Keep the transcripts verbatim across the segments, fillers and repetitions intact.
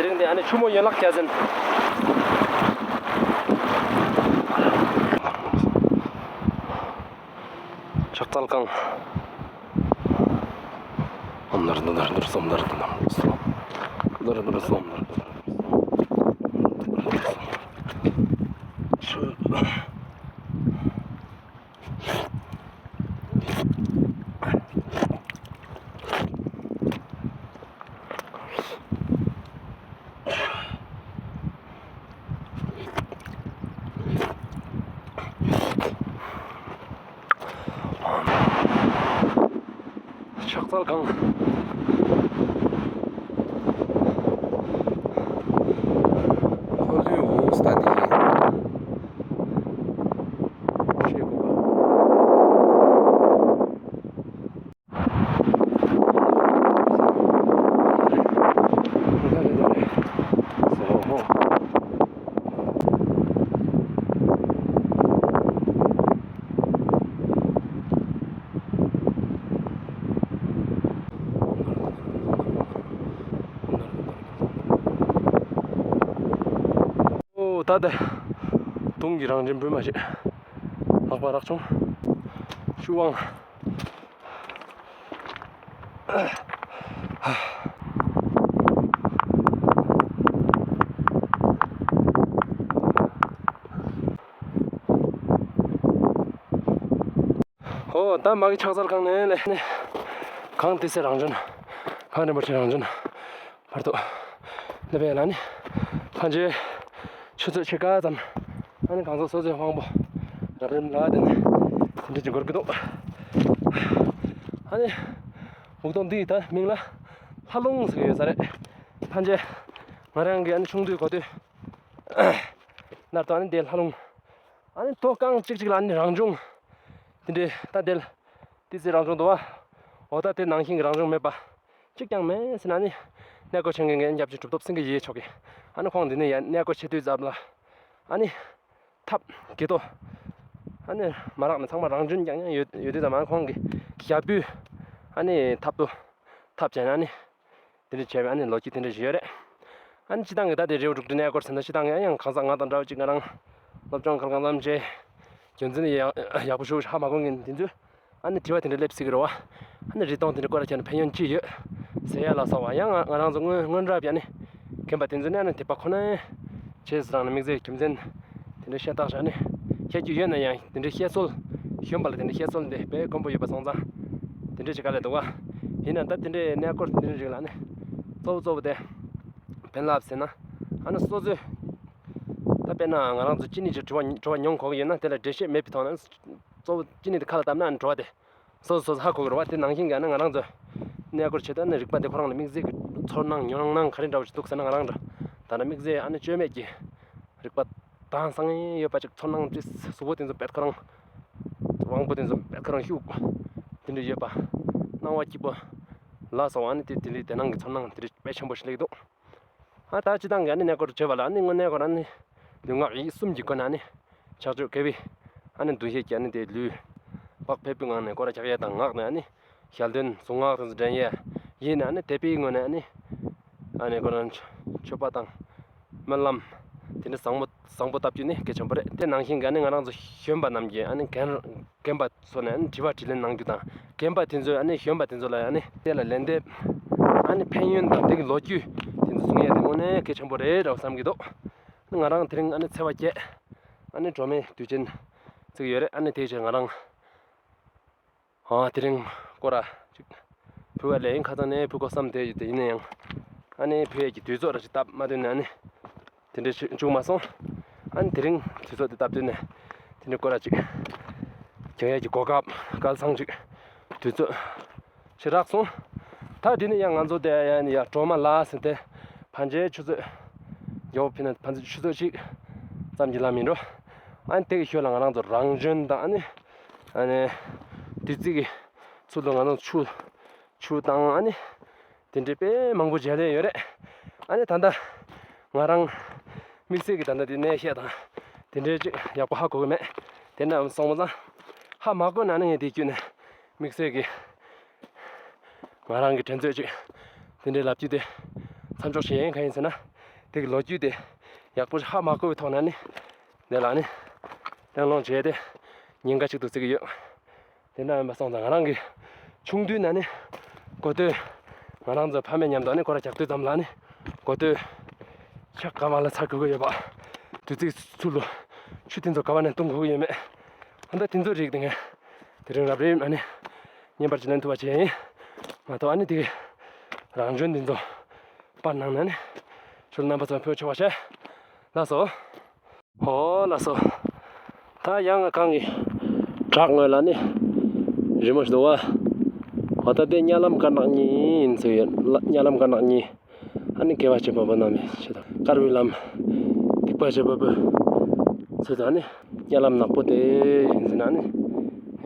དེ་རིང་འདི་ཨ་ནི་ཆུ་མོ་ཡན་ལག་བརྒྱ་ཟིན། ཕྱག་འཚལ་གང་། ཨོཾ་ནཱ་རོ་ཏ་ནཱ་རོ་ཏ་རོ་སྭཱ་ཧཱ། ཨོཾ་ནཱ་རོ་ཏ་ནཱ་རོ་ཏ་རོ་སྭཱ་ཧཱ། ནཱ་རོ་ཏ་ནཱ་རོ་སྭཱ་ཧཱ། ནཱ་རོ་ཏ་ནཱ་རོ་སྭཱ་ཧཱ། ཕྱག་འཚལ་གང་། ཁོ་ལུས་འོང་སྟེ་འདི་ཡིན། ཤེས་དགོས་པ། ཨོ་ད་ལྟ་དུང་གི་རང་བཞིན་སྦུལ་མ་ཞིག་ལག་པ་རག་བྱུང་། ཤུགས་དབང་། ཨོ་ད་མ་གི་ཕྱག་འཚལ་གང་ནས་ལས་ནས་གངས་ཏི་སེ་རང་བྱོན། གངས་རིན་པོ་ཆེ་རང་བྱོན། བར་དུ་ལེབ་ཡ་ལ་ནི་ཕན་ཆད་ཆུ་ཚོད་ཕྱེད་ཀ་ཙམ། ཨ་ནི་གངས་ཚང་སོ་སོའི་དབང་པོ་རབ་རིམ་ལ་དེ་ནི་དེ་འདྲ་ཅིག་འགོར་གི་འདུག་ཨ་ནི་འུག་སྟོང་འདི་ད་མིང་ལ་ལྷ་ལུང་ཟེར་གི་ཡོད་ས་རེད། ཕན་ཆད་ང་རང་གི་ཨ་ནི་ཆུང་དུས་གོ་དུས་ནར་དུ་ཨ་ནི་དེ་ལྷ་ལུང་། ཨ་ནི་ཐོག་རྐང་གཅིག་གཅིག་ལ་ཨ་ནི་རང་བྱུང་། དེ་འདྲའི་ད་དེ་ལ་ཏི་སེ་རང་བྱུང་འདུག་བ། འོ་ད་དེ་ནང་བཞིན་གྱི་རང་བྱུང་མེད་པ་གཅིག་ཀྱང་མེད་ཟེར་ན་ཨ་ནི་གནས་སྐོར་ཆེན་མཁན་གྱི་སྐྱབས་རྗེ་གྲུབ་ཐོབ་སེང་གེ་ཡེ་མཆོག་གིས་ཨ་ནི་ཁོང་འདི་ནས་ཡར་གནས་སྐོར་ཆེ་དུས་ཙམ་ལ་ཨ་ནི་ཐབ་དགེ་ཐོག་ཨ་ནི་མ་རག་ནས་ཚང་མ་རང་བྱུང་རྐྱང་རྐྱང་ཡོད་ཡོད་དུས་ཙམ་ཨ་ནི་ཁོང་གི་ཞབས་བརྟན་ཨ་ནི་ཐབ་ཏུ་ཐབ་བྱས་ན་ཨ་ནི། དེ་འདྲ་བྱས་པའི་ཨ་ནི་ལོ་རྒྱུས་དེ་འདྲ་ཞིག་ཡོད་རེད། ཨ་ནི་སྤྱིར་བཏང་གི་ད་དེ་རི་བོ་འབྲུག་སྒྲ་གནས་སྐོར་ཟེར་ན་སྤྱིར་བཏང་གི་ཨ་ཡང་གང་ཟག་ང་དང་འདྲ་བ་ཅིག་ང་རང་སློབ་སྦྱོང་གང་གང་འཚམ་བྱས། རྒྱུ་མཚན་ཡག་ཡག་པོ་ཞིག་ཧ་མ་གོ་མཁན་དེ་ཚོས་ཨ་ནི་དྲི་བ་དེ་འདྲ་སླེབས་སྲིད་ཀྱི་རེད་བ། ཨ་ནི་རི་སྟོང་དེ་འདྲ་སྐོར་ར་བྱས་ན་ཕན་ཡོན་ཅི་ཡོད་ཟེར་ཡ་ལ་སོགས་པ་ཡང་ང་ང་རང་ཚོ་སྔོན་སྔོན་རབས་ཀྱི་ཨ་ནི་རྒན་པ་དེ་ཚོ་ནས་ཨ་ནི་དད་པ་ཁོ་ན་བྱས་ཟེར་རང་ནས་དམིགས་བསལ་རྒྱུ་མཚན། དེ་འདྲ་བཤད་སྟངས་ཤིག་ཨ་ནི་བཤད་རྒྱུ་ཡོད་ན་ཡང་དེ་འདྲའི་བཤད་སྲོལ་གཞོན་པ་ལ་དེ་འདྲའི་བཤད་སྲོལ་འདི་དཔེ་དཀོན་པོ་ཡོད་པ་སོང་ཙང་དེ་འདྲ་ཞིག་ག་ལས་འདུག་ག་ཡིན་ན་ད་དེ་འདྲའི་གནས་སྐོར་དེ་འདྲ་ཞིག་ལ་ཨ་ནི་གཙོ་བོ་གཙོ་བོ་དེ་ཕན་རླབས་ཟེར་ན་ཨ་ནི་སོ་སོའི་ད་དཔེར་ན་ང་རང་ཚོ་ཅི་ནས་ཅིག་དྲི་བ་དྲི་བ་མྱོང་གོ་གི་ཡོད་ན་དེ་ལ་འགྲེལ་བཤད་མེད་པའི་ཐོག་ནས་གཙོ་བོ་ཅི་ནས་དེ་ཁ་ལ་བཏབ་ན་ཨ་ནི་དྲི་བ་དེ། སོ་སོ་སོ་ཧ་གོ་གི་རེད་བ། དེ་ནང་བཞིན་གྱི་ཨ་ནི་ང་རང་ཚོ་གནས་སྐོར་བྱེད་དུས་ཨ་ནི་རིག་པ་དེ་ཁོ་རང་ལ་དམིགས་བསལ་གྱི་ཚོར་སྣང་ཉོན་སྣང་ག་རེ་འདྲ་བོ་ཞིག་འདུག་ཟེར་ན་ང་རང་འདྲ་ད་ནི་དམིགས་བསལ་ཨ་ནི་བཅོས་མེད་ཀྱི་རིག་པ་དྭངས་སང་ཡོད་པ་ཅིག་ཚོར་སྣང་དེ་གཟུགས་པོ་དེ་ཚོ་དཔེ་ཁོ་རང་དབང་པོ་དེ་ཚོ་དཔེ་ཁོ་རང་ཤུགས་དེ་འདྲ་ཡོད་པ་སྣང་བ་སྐྱིད་པོ་ལ་སོགས་ཨ་ནི་དེ་དེ་འདྲའི་དེ་སྣང་གི་ཚོར་སྣང་དེ་འདྲ་དཔེ་ཆེན་པོ་ཞིག་སླེབས་འདུག་ཨ་ད་སྤྱིར་བཏང་གི་ཨ་ནི་གནས་སྐོར་བྱེད་པ་ལ་ཨ་ནི་དངོས་གནས་ཁོ་རང་ཨ་ནི་ལུས་ངག་ཡིད་གསུམ་གྱི་སྒོ་ནས་ཨ་ནི་ཕྱག་མཆོད་དགེ་བའི་ཨ་ནི་འདུ་ཤེས་ཀྱིས་ཨ་ནི་དེ་ལུས་བག་ཕེབས་པའི་ངང་ནས་སྐོར་ར་རྒྱག་ཡས་དང་ངག་ནས་ཨ་ནི་ཞལ་འདོན་གཟུངས་སྔགས་དེ་ཚོ་འདྲེན་ཡས་ཡིན་ན་ཨ་ནི་དད་པའི་ངང་ནས་ཨ་ནི་ཨ་ནི་ཁོ་རང་མཆོད་པ་དང་སྨོན་ལམ་དེ་འདྲ་བཟང་པོ་བཟང་པོ་བཏབ་རྒྱུ་ནི་གལ་ཆེན་པོ་རེད། དེ་ནང་བཞིན་གྱི་ཨ་ནི་ང་རང་ཚོ་གཞོན་པ་རྣམས་ཀྱིས་ཨ་ནི་རྒན་རྒན་པ་ཚོ་ནས་ཨ་ནི་དྲི་བ་དྲིས་ལན་གནང་རྒྱུ་དང་རྒན་པ་དེ་ཚོས་ཨ་ནི་གཞོན་པ་དེ་ཚོ་ལ་ཨ་ནི་དེ་ལ་ལན་འདེབས་ཨ་ནི་ཕན་ཡོན་དང་དེ་གི་ལོ་རྒྱུས་དེ་ཚོ་གསུང་ཡས་དེ་དངོས་གནས་གལ་ཆེན་པོ་རེད་འདྲ་བསམ་གྱི་འདུག་ང་རང་དེ་རིང་ཨ་ནི་ཚེས་པ་བརྒྱད་ཨ་ནི་སྒྲོལ་མའི་དུས་ཆེན་བརྩི་གི་ཡོད་རེད། ཨ་ནི་དེའི་ཕྱིར་ང་རང་ཨ་དེ་རིང་སྐོར་ར་ཅིག་ཕུལ་བ་ལས་ཡིན་ཁ་ཚང་ནས་ཕུལ་དགོས་བསམ་བསྡད་ཡོད་དེ་ཡིན་ན་ཡང་ཨ་ནི་ཕུལ་ཡས་ཀྱི་དུས་ཚོད་ར་ཅིག་སྟབས་མ་བསྟུན་ནས་ཨ་ནི། དེ་འདྲའི་ཞིག་བྱུང་མ་སོང་། ཨ་ནི་དེ་རིང་དུས་ཚོད་དེ་སྟབས་བསྟུན་ནས་དེ་འདྲའི་སྐོར་ར་ཅིག་རྒྱག་ཡས་ཀྱི་གོ་སྐབས་སྐལ་བཟང་ཅིག་དུས་ཚོད་ཅིག་རག་སོང་། ད་དེ་ནས་ཡང་ང་ཚོ་དེ་ཡང་ཡར་གྲོ་མ་ལ་ཟེར་ཏེ་ཕན་ཆད་ཆུ་ཚོད་མགྱོགས་པོ་ཕྱིན་ན་ཕན་ཆད་ཆུ་ཚོད་གཅིག་ཙམ་གྱི་ལམ་ཡིན་འགྲོ། ཨ་ནི་དེ་གི་ཤུལ་ལ་ང་རང་ཚོ་རང་བྱོན་དང་ཨ་ནི་ཨ་ནི་དུས་ཚིགས་ཀྱི་ཚུལ་དུ་ང་རང་ཚོ་ཆུ་ཆུ་དང་ཨ་ནི་དེ་འདྲའི་དཔེ་མང་པོ་མཇལ་ཡས་ཡོད་རེད། ཨ་ནི་ད་ལྟ་ང་རང་དམིགས་བསལ་གྱི་ད་ལྟ་དེ་གནས་བཤད་དང་དེ་འདྲའི་ཅིག་ཡག་པོ་ཧ་གོ་གི་མེད། དེ་འདྲ་སོང་བ་ཙང་ཧ་མ་གོ་ན་ནི་ངས་དེ་བརྒྱུད་ནས་དམིགས་བསལ་གྱི་ང་རང་གི་དྲན་ཚོད་ཅིག་དེ་འདྲའི་ལབ་རྒྱུ་དེ་མཚམས་འཇོག་བྱེད་ཡས་གང་ཡིན་ཟེར་ན། དེ་གི་ལོ་རྒྱུས་དེ་ཡག་པོ་ཧ་མ་གོ་བའི་ཐོག་ནས་ནི་དེ་ལ་ནི་གླེང་སློང་བྱས་ཏེ་ཉེན་ཁ་ཅིག་ཏུ་བརྩི་གི་ཡོད། དེ་འདྲ་ཡིན་པ་སོང་ཙང་ང་རང་གི་ཆུང་དུས་ན་ནི་གོ་ཐོས་ང་རང་ཚོ་ཕ་མའི་མཉམ་དུ་ནི་སྐོར་ར་རྒྱག་དུས་ཙམ་ལ་ནི་གོ་ཐོས་ཆ་ག་བ་ལ་ཚ་དགོས་ཀྱི་ཡོད་པ། དུས་ཚིགས་ཚུལ་ལུ་ཆུ་དེ་ཚོ་ག་བ་ནས་བཏུང་དགོས་ཀྱི་ཡོད་མེད། ཨ་ད་དེ་ཚོ་རིགས་དེ་ངས་དེ་རིང་རབ་རིབ་ཨ་ནི་བརྙན་པར་ཅིག་ལེན་ཐུབ་པ་བྱས་ཡིན། མ་གཏོགས་ཨ་ནི་དེ་གི་རང་བྱོན་དེ་ཚོ་པར་ནང་ན་ནི་ཁྱོད་རྣམ་པ་ཚོ་ཕུལ་ཆོག་པ་བྱས། ལགས་སོ། ཨོ་ལགས་སོ། ད་ཡང་ང་གངས་ཀྱི་བྲག་ངོས་ལ་ནི་རི་མོ་ཞིག་འདུག་པ། འོ་ད་དེ་གཉའ་ལམ་དཀར་ནག་གཉིས་ཡིན་ཟེར་ཡོད། གཉའ་ལམ་དཀར་ནག་གཉིས། ཨ་ནི་དགེ་བ་བྱེད་པ་པོ་རྣམས་ཆེད་དུ་དཀར་པོའི་ལམ། སྡིག་པ་བྱེད་པ་པོ་ཆེད་དུ་ཨ་ནི་གཉའ་ལམ་ནག་པོ་དེ་ཡིན་ཟེར་ན་ནི་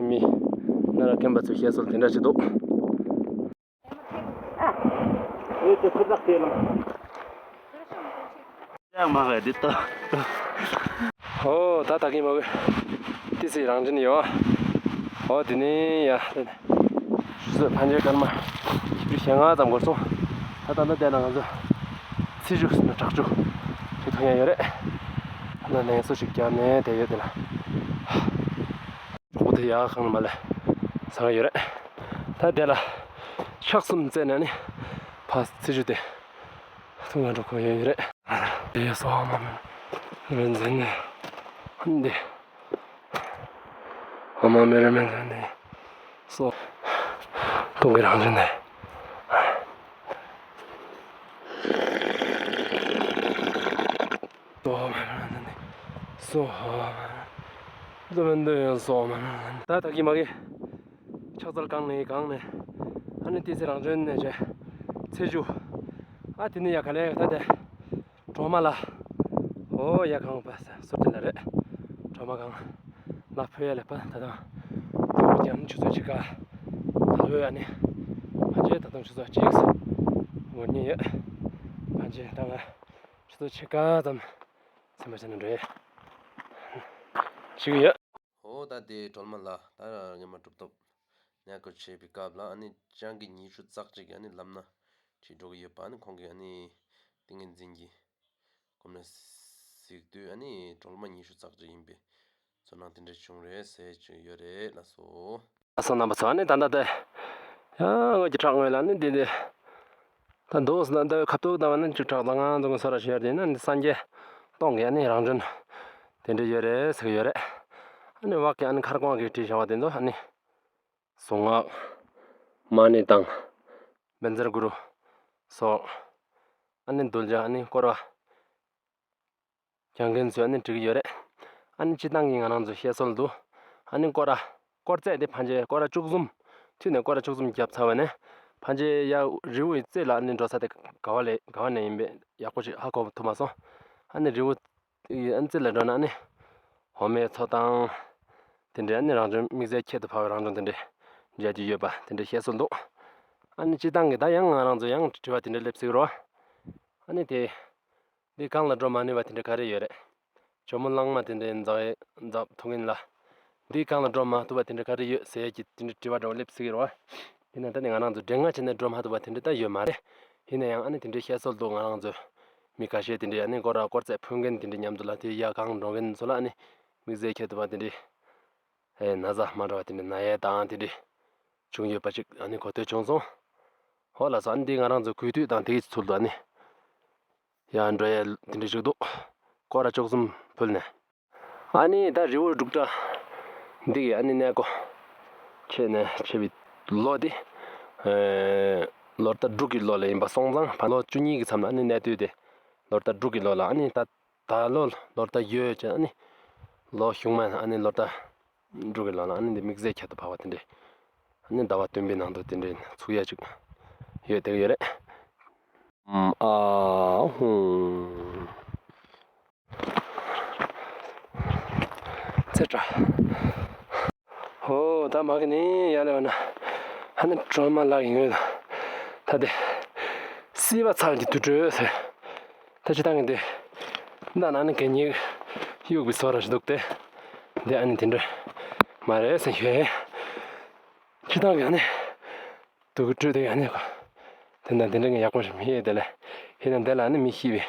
མི་ན་ར་མཁན་པ་ཚོས་བཤད་སྲོལ་དེ་འདྲ་ཞིག་འདུག། ཨོ་ད་ད་གིན་མ་གི་ཏི་སེ་རང་བྱོན་ཡོད། ཨོ་དེ་ནི་ཡ་ཆུ་ཚོད་ཕན་ཆད་སྐར་མ་བཞི་བཅུ་ཞེ་ལྔ་ཙམ་འགོར་སོང་། ད་ད་ལྟ་བལྟས་ན་ང་ཚོ་ཚི་ཆུ་ཟེར་ན་བྲག་ཆུ་ཞིག་མཐོང་ཡ་ཡོད་རེད། ད་ལན་གསོ་ཞིག་བརྒྱབ་ནས་བསྡད་ཡོད་དེ་ལ། གྲོགས་པོ་དེ་ཡར་གངས་ལ་མར་ལ་ཟ་གི་ཡོད་རེད། ད་དེ་ལ་ཕྱག་གསུམ་བཙལ་ནས་ནི་ཕར་ཚི་ཆུ་དེ་འཐུང་ག་འགྲོ་དགོས་ཡོད་རེད། དེ་སོ་མ་མེད་རེད་ཟེར་ནས་འདི། ཨ་མ་མེ་རེ་མེ་ཟེར་ནས་སོ། སྟོང་གི་རང་བཞིན་ནས། སོ་མ་མེ་རེ་ཟེར་ནས་སོ། ལོ་མེན་དུ་ཡང་སོ་མ་མེ་རེ་ཟེར་ནས། ད་ད་གིན་མ་གི་ཕྱག་འཚལ་གང་ནས་གང་ནས། ཨ་ནི་ཏི་སེ་རང་བྱོན་ནས་བྱས། ཚེ་ཞུ། ཨ་དེ་ནི་ཡ་ག་ལེ་ད་དེ། གྲོ་མ་ལ། ཨོ་ཡ་གང་པ་སུ་ཏི་ལ་རེད། གྲོ་མ་གང་ལ་ཕུལ་ཡ་ལེགས་པ་ད་དང་། ཏོག་ཀྱང་ཆུ་ཚོད་ཕྱེད་ཀ་ད་ལོ་ཡ་ནི། ཕན་ཆད་ད་དང་ཆུ་ཚོད་གཅིག་འོ་ནི་ཡ། ཕན་ཆད་ད་ང་ཆུ་ཚོད་ཕྱེད་ཀ་ཙམ་སེམས་པ་ཆེ་ན་འགྲོ་ཡ་ཞུ་གི་ཡ། ཨོ་ད་དེ་གྲོ་མ་ལ་ད་ར་ཉི་མ་གྲུབ་ཐོབ་ཉ་ཀོ་ཆེ་བི་ཀབ་ལ་ཨ་ནི་སྤྱང་ཀི་ཉི་ཤུ་རྩ་གཅིག་གི་ཨ་ནི་ལམ་ན་ཁྲིད་འགྲོ་གི་ཡོད་པ། ཨ་ནི་ཁོང་གི་ཨ་ནི་ཏིང་ངེ་འཛིན་གྱི་སྒོམ་ནས་གཟིགས་དུས་ཨ་ནི་གྲོ་མ་ཉི་ཤུ་རྩ་གཅིག་ཡིན་པའི་ཚོར་སྣང་དེ་འདྲ་བྱུང་རེད་ཟེར་ཅིག་ཡོད་རེད་ལགས་སོ། ལགས་སོ་རྣམ་པ་ཚོ། ཨ་ནི་ད་ལྟ་དེ་ཡང་ངོས་ཀྱི་བྲག་ངོས་ལ་ནི་འདི་འདི་ད་འདུག་ཟེར་ན་འདི་ཁ་ཐུག་ད་བ་ནི་ཅིག་བྲག་ད་ང་ཚོ་གི་སོ་ར་ཞེས་དེ་ན་འདི་སངས་རྒྱས་སྟོང་གི་ཨ་ནི་རང་བྱོན་དེ་འདྲ་ཡོད་རེད་ཟེར་གི་ཡོད་རེད། ཨ་ནི་བག་གི་ཨ་ནི་མཁར་གོང་གི་བྲིས་བཞག་པ་དེ་ཚོ་ཨ་ནི། གཟུངས་སྔགས། མ་ཎི་དང་། བཛྲ་གུ་རུ་སོགས། ཨ་ནི་གདུལ་བྱ་ཨ་ནི་སྐོར་བ་རྒྱག་མཁན་ཚོས་ཨ་ནི་བྲི་གི་ཡོད་རེད། ཨ་ནི་སྤྱིར་བཏང་གི་ང་རང་ཚོ་བཤད་སྲོལ་འདུག་ཨ་ནི་སྐོར་ར་སྐོར་རྩེད་དེ་ཕན་ཆད་སྐོར་ར་བཅུ་གསུམ་མཐུད་ནས་སྐོར་ར་བཅུ་གསུམ་བརྒྱབ་ཚར་བ་ནས་ཕན་ཆད་ཡ་རི་བོའི་རྩེ་ལ་ཨ་ནི་འགྲོ་ས་དེ་ག་བ་ལས་ག་བ་ནས་ཡིན་པས་ཡག་པོ་ཞིག་ཧ་གོ་ཐུབ་མ་སོང་། ཨ་ནི་རི་བོ་ཨ་ནི་རྩེ་ལ་འགྲོ་ན་ཨ་ནི་འོ་མའི་མཚོ་དང་། དེ་འདྲའི་ཨ་ནི་རང་བྱོན་དམིགས་བསལ་ཁྱད་དུ་འཕགས་པའི་རང་བྱོན་དེ་འདྲའི་མཇལ་རྒྱུ་ཡོད་པ་དེ་འདྲའི་བཤད་སྲོལ་འདུག་ཨ་ནི་སྤྱིར་བཏང་གི་ད་ཡང་ང་རང་ཚོ་ཡང་དྲི་བ་དེ་འདྲ་སླེབས་སྲིད་རོ། ཨ་ནི་དེ་འདི་གངས་ལ་འགྲོ་མ་ནུས་པ་དེ་འདྲ་ག་རེ་ཡོད་རེད། ཇོ་མོ་གླང་མ་དེ་འདྲའི་འཛག་འཛག་ཐུག་གིན་ལ། འདི་གངས་ལ་འགྲོ་མ་ཐུབ་པ་དེ་འདྲ་ག་རེ་ཡོད་ཟེར་གྱི་དེ་འདྲའི་དྲི་བ་འདྲ་བོ་སླེབས་སྲིད་རོ། ཡིན་ན་ད་ནི་ང་རང་ཚོ་འདྲེ་ལྔ་བྱས་ནས་འགྲོ་མ་ཐུབ་པ་དེ་འདྲ་ད་ཡོད་མ་རེད། ཡིན་ན་ཡང་ཨ་ནི་དེ་འདྲའི་བཤད་སྲོལ་འདུག་ང་རང་ཚོ་མི་ཁ་ཤས་དེ་འདྲའི་ཨ་ནི་སྐོར་ར་སྐོར་རྩེད་ཕུལ་མཁན་དེ་འདྲའི་མཉམ་དུ་ལ་དེ་ཡ་གངས་འགྲོ་མཁན་ཚོ་ལ་ཨ་ནི་དམིགས་བསལ་ཁྱད་དུ་འཕགས་དེ་འདྲའི་ཨེ་ན་ཚ་མ་འདྲ་བ་དེ་འདྲའི་ན་ཡས་དང་དེ་འདྲའི་བྱུང་ཡོད་པ་ཅིག་ཨ་ནི་གོ་ཐོས་བྱུང་སོང་། ཧོ་ལགས་སོ། ཨ་ནི་འདི་ང་རང་ཚོ་གུས་འདུད་དང་དེ་གི་ཚུལ་དུ་ཨ་ནི་ཡང་འགྲོ་ཡས་དེ་འདྲ་ཞིག་འདུག་སྐོར་ར་བཅུ་གསུམ་ཕུལ་ནས། ཨ་ནི་ད་རི་བོ་འབྲུག་སྒྲ་འདི་གི་ཨ་ནི་གནས་སྐོར་བྱས་ནས་བྱས་པའི་ལོ་འདི་ཨེ་ལོ་ཟླ་འབྲུག་གི་ལོ་ལ་ཡིན་པ་སོང་ཙང་ཕ་ལོ་བཅུ་གཉིས་ཀྱི་མཚམས་ལ་ཨ་ནི་གནས་དུས་དེ་ལོ་ཟླ་འབྲུག་གི་ལོ་ལ་ཨ་ནི་ད་ད་ལོ་ལོ་ཟླ་ཡོས་བྱས་ཨ་ནི་ལོ་གཞུག་མ་ཨ་ནི་ལོ་ཟླ་འབྲུག་གི་ལོ་ལ་ཨ་ནི་འདི་དམིགས་བསལ་ཁྱད་དུ་འཕགས་པ་དེ་འདྲའི་ཨ་ནི་ཟླ་བ་བདུན་པའི་ནང་དུ་དེ་འདྲའི་ཚུགས་ཡ་ཅིག་ཡོད་དེ་ཡོད་རེད། ཨ་ཧུ། ཚེ་དྲག་ཧོ་ད་མ་གི་ནི་ཡ་ལེ་བ་ན་ཨ་ནི་གྲོ་མ་ལགས་ཡིན་ཡོད། ད་དེ་སྲིད་པ་ཚར་གྱི་དུར་ཁྲོད་ཟེར། ད་ཅི་ད་གི་འདི་ད་ན་ནི་གད་སྙིགས་གཡུགས་པའི་བཟོ་འདྲ་ཞིག་འདུག་སྟེ། འདི་ཨ་ནི་དེ་འདྲ་མ་རེད་ཟེར་ཞུ་ཡས། ཅི་ད་གི་ཨ་ནི་དུར་ཁྲོད་དེ་ཨ་ནི་དེ་འདྲ་དེ་འདྲ་ངས་ཡག་པོ་ཞིག་མི་ཤེས་དེ་ལས་ཧི་ན་འདི་ལ་ཨ་ནི་མི་ཤི་བའི་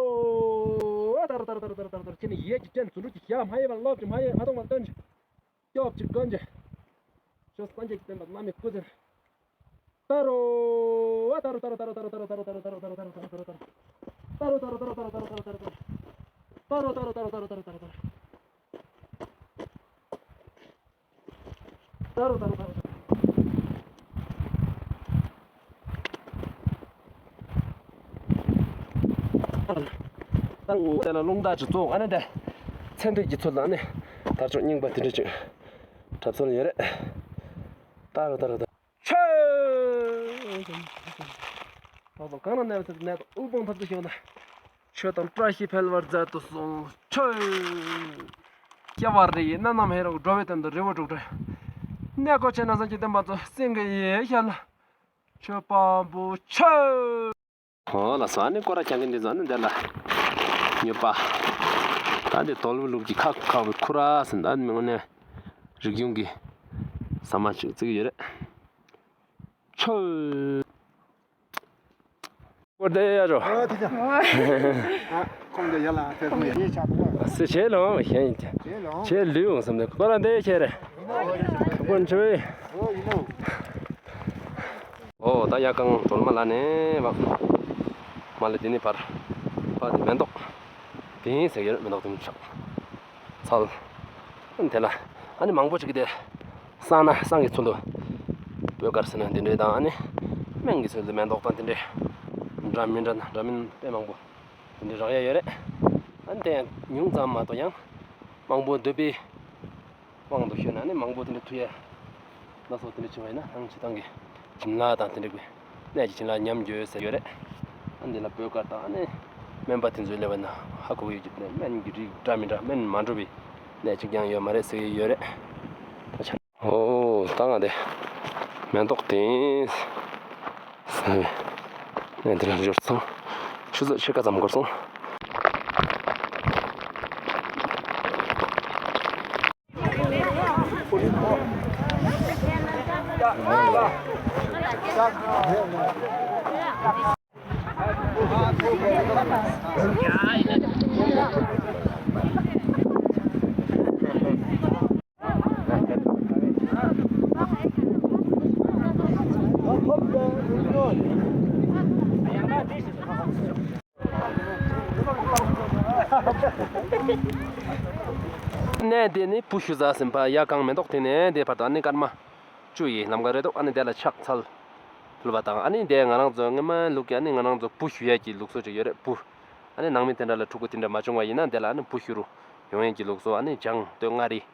རོ། ཨ་ད་རོ་ད་རོ་ད་རོ། ཁྱེད་ནི་ཡེ་གི་ཅན་ཚུ་རུ་གི་ཤ་མ་ཡེ་བ་ལོབ་ཅིག་མ་ཡེ་མ་གཏོང་བ་སྟོན་ཅིག་སྐྱོབ་ཅིག་སྐྱོན་ཅིག་ཆོས་སངས་རྒྱས་ཀྱི་བསྟན་པ་བླ་མའི་སྐུ་ཚེ། ད་རོ། ཨ་ད་རོ་ད་རོ། ད་རོ་ད་རོ་ད་རོ། ད་རོ་དེ་ལ་རླུང་རྟ་ཅིག་བཙོང་ཨ་ནི་དེ། ཚེ་འདོད་ཀྱི་ཚུལ་དང་ནི། དར་ལྕོག་རྙིང་པ་དེ་འདྲ་ཅིག་གྲབས་ཚུལ་ཡོད་རེད། ད་རོ་ད་རོ་ད། ཆོས། ད་རོ་གང་ན་གནས་པའི་ཚེ་ནད་དང་དབུལ་ཕོངས་ཐབས་ཀྱིས་ཤི་བ་ན། ཆོས་དང་བཀྲ་ཤིས་འཕེལ་བར་མཛད་དུ་གསོལ། ཆོས། སྐྱེ་བ་རེ་ཡི་གནས་རྣམས་ཧེ་རུ། འགྲོ་བའི་དོན་དུ་རི་བོ་དྲུག་སྒྲ། གནས་སྒོ་ཕྱེ་ནས་སངས་རྒྱས་བསྟན་པ་སྩོལ། སེང་གེ་ཡེ་ཤེས་ལ་མཆོད་པ་འབུལ། ཆོས། ཨོ་ལགས་སོ། ཨ་ནི་སྐོར་ར་རྒྱག་མཁན་འདི་ཚོ་ཨ་ནི་འདི་ལ་ཉོས་པ། ད་འདི་དོལ་པོ་ལུགས་ཀྱི་ཁ་ཁ་བའི་ཁུ་ར་ཟེར། ད་ཨ་ནི་མི་ངོ་ནས་རིག་གཞུང་གི་ཟ་མ་ཅིག་བརྩི་གི་ཡོད་རེད། ཆོས། སྐོར་དེ་ཡ་རོ། ཨ་ཁོང་དེ་ཡ་ལ་ཐེ་ཁོང་ཡ་ཡི་ཆ་ཐོ། སེ་ཆེ་ལོ་ཞེན་ཡིན་ཆ། ཆེ་ལོ། ཆེ་ལུས་འོང་བསམ་དེ་ཁོ་ར་འདི་ཆེ་རེད། ཁོ་ཁོ་འཆི་བའི། ཨོ་ད་ཡ་གང་དོལ་མ་ལ་ནས་བ། མ་ལ་དེ་ནས་བར། བ་དེ་མེ་ཏོག་དེ་ཟེར་ཡོད། མེ་ཏོག་དེ་མི་ཆགས། ཚལ། ཨ་ནི་དེ་ལ་ཨ་ནི་མང་པོ་ཅིག་གིས་དེ་བསང་ན་བསང་གི་ཚུལ་དུ་སྤོས་དཀར་ཟེར་ན་འདི་འདྲའི་དང་། ཨ་ནི་སྨན་གྱི་ཚུལ་དུ་མེ་ཏོག་དང་དེ་འདྲའི་འདྲ་མིན་འདྲ་ན་འདྲ་མིན་དཔེ་མང་པོ་དེ་འདྲའི་རག་ཡ་ཡོད་རེད། ཨ་ནི་དེ་ཡང་ཉུང་ཙམ་མ་གཏོགས་ཡང་མང་པོ་འདོད་པའི་དབང་དུ་ཤོར་ན་ནི་མང་པོ་དེ་འདྲ་ཐུག་ཡ་སྣ་ཚོགས་དེ་འདྲ་བྱུང་བ་ཡིན་ན། ཨང་། སྤྱིར་བཏང་གི་བྱིན་རླབས་དང་དེ་འདྲ་གི་གནད་ཀྱི་བྱིན་རླབས་ཉམས་འགྱོ་ཟེར་ཡོད་རེད། ཨ་འདི་ལ་སྤོས་དཀར་དང་ཨ་ནི་སྨན་པ་དེ་ཚོས་ལབ་པ་ན་ཧ་གོ་གི་ཡོད་ཀྱི། སྨན་གྱི་རིགས་འདྲ་མི་འདྲ་སྨན་མ་འདྲ་བའི་གནད་ཅིག་ཀྱང་ཡོད་མ་རེད་ཟེར་གྱི་ཡོད་རེད། ད་ཆ། ཨོ་ད་ང་དེ་མེ་ཏོག་དེ། ནས་འདི་ལ་འབྱོར་སོང་། ཆུ་ཚོད་ཕྱེད་ཀ་ཙམ་འགོར་སོང་། གནས་འདི་ནི་བུ་ཞུ་ས་ཟིན་པ་ཡ་གང་མེ་ཏོག་དེ་ནས་དེ་བར་དུ་ཨ་ནི་སྐར་མ་བཅུ་ཡི་ལམ་ཁ་རེད་འདུག་ཨ་ནི་དེ་ལ་ཕྱག་འཚལ་ཕུལ་བ་དང་། ཨ་ནི་དེ་ང་རང་ཚོ་སྔོན་མ་ལུགས་ཀྱི་ཨ་ནི་ང་རང་ཚོ་བུ་ཞུ་ཡས་ཀྱི་ལུགས་སྲོལ་ཅིག་ཡོད་རེད། བུ། ཨ་ནི་ནང་མི་དེ་འདྲ་ལ་ཕྲུ་གུ་དེ་འདྲ་མ་བྱུང་བ་ཡིན་ན་དེ་ལ་ཨ་ནི་བུ་ཞུ་རུ་ཡོང་ཡས་ཀྱི་ལུགས་སྲོལ། ཨ་ནི་བྱང་སྟོད་མངའ་རིས།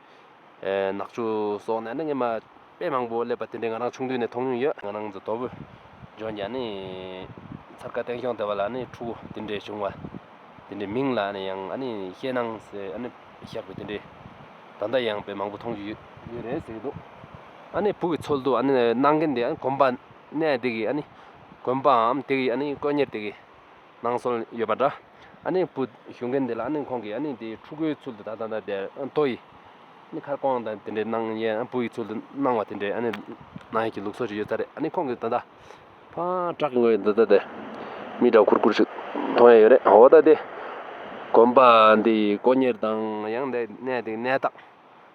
ཨེ་ནག་ཆུ་སོགས་ནས་ཨ་ནི་སྔོན་མ་དཔེ་མང་པོ་སླེབས་པ་དེ་འདྲའི་ང་རང་ཆུང་དུས་ནས་མཐོང་མྱོང་ཡོད། ང་རང་ཚོ་དོལ་པོ་ལྗོངས་ཀྱི་ཨ་ནི་ཚར་ཀ་སྟེང་ཤོང་སྡེ་བ་ལ་ཨ་ནི་ཕྲུ་གུ་དེ་འདྲའི་བྱུང་བ་དེ་འདྲའི་མིང་ལ་ཨ་ནི་ཡང་ཨ་ནི་ཤེས་ནང་ཟེར་ཨ་ནི་བཞག་པའི་དེ་འདྲའི་ད་ལྟ་ཡང་དཔེ་མང་པོ་མཐོང་རྒྱུ་ཡོད་ཡོད་རེད་ཟེར་གྱི་འདུག་ཨ་ནི་བུ་གི་ཚུལ་དུ་ཨ་ནི་གནང་མཁན་དེ་ཨ་ནི་དགོན་པ་གནས་དེ་གི་ཨ་ནི་དགོན་པའམ་དེ་གི་ཨ་ནི་དཀོན་གཉེར་དེ་གི་གནང་སྲོལ་ཡོད་པ་འདྲ། ཨ་ནི་བུ་ཞུ་མཁན་དེ་ལ་ཨ་ནི་ཁོང་གིས་ཨ་ནི་དེ་ཕྲུ་གུའི་ཚུལ་དུ་ད་ད་ད་དེ་ཨ་ནི་ཐོ་ཡི་ ནི་མཁར་ཀོང་དང་དེ་འདྲའི་གནང་ཡས་ཨ་བུ་ཡི་ཚུལ་དུ་གནང་བ་དེ་འདྲའི་ཨ་ནི་གནང་ཡས་ཀྱི་ལུགས་སྲོལ་ཞིག་ཡོད་ས་རེད། ཨ་ནི་ཁོང་གིས་ད་ལྟ་ཕར་བྲག་གི་ངོས་ད་ལྟ་དེ་མི་འདྲ་ཁུར་ཁུར་ཞིག་མཐོང་ཡས་ཡོད་རེད། འོ་ད་དེ་དགོན་པ་འདི་དཀོན་གཉེར་དང་ཡང་དེ་གནས་དེ་གནས་སྟངས་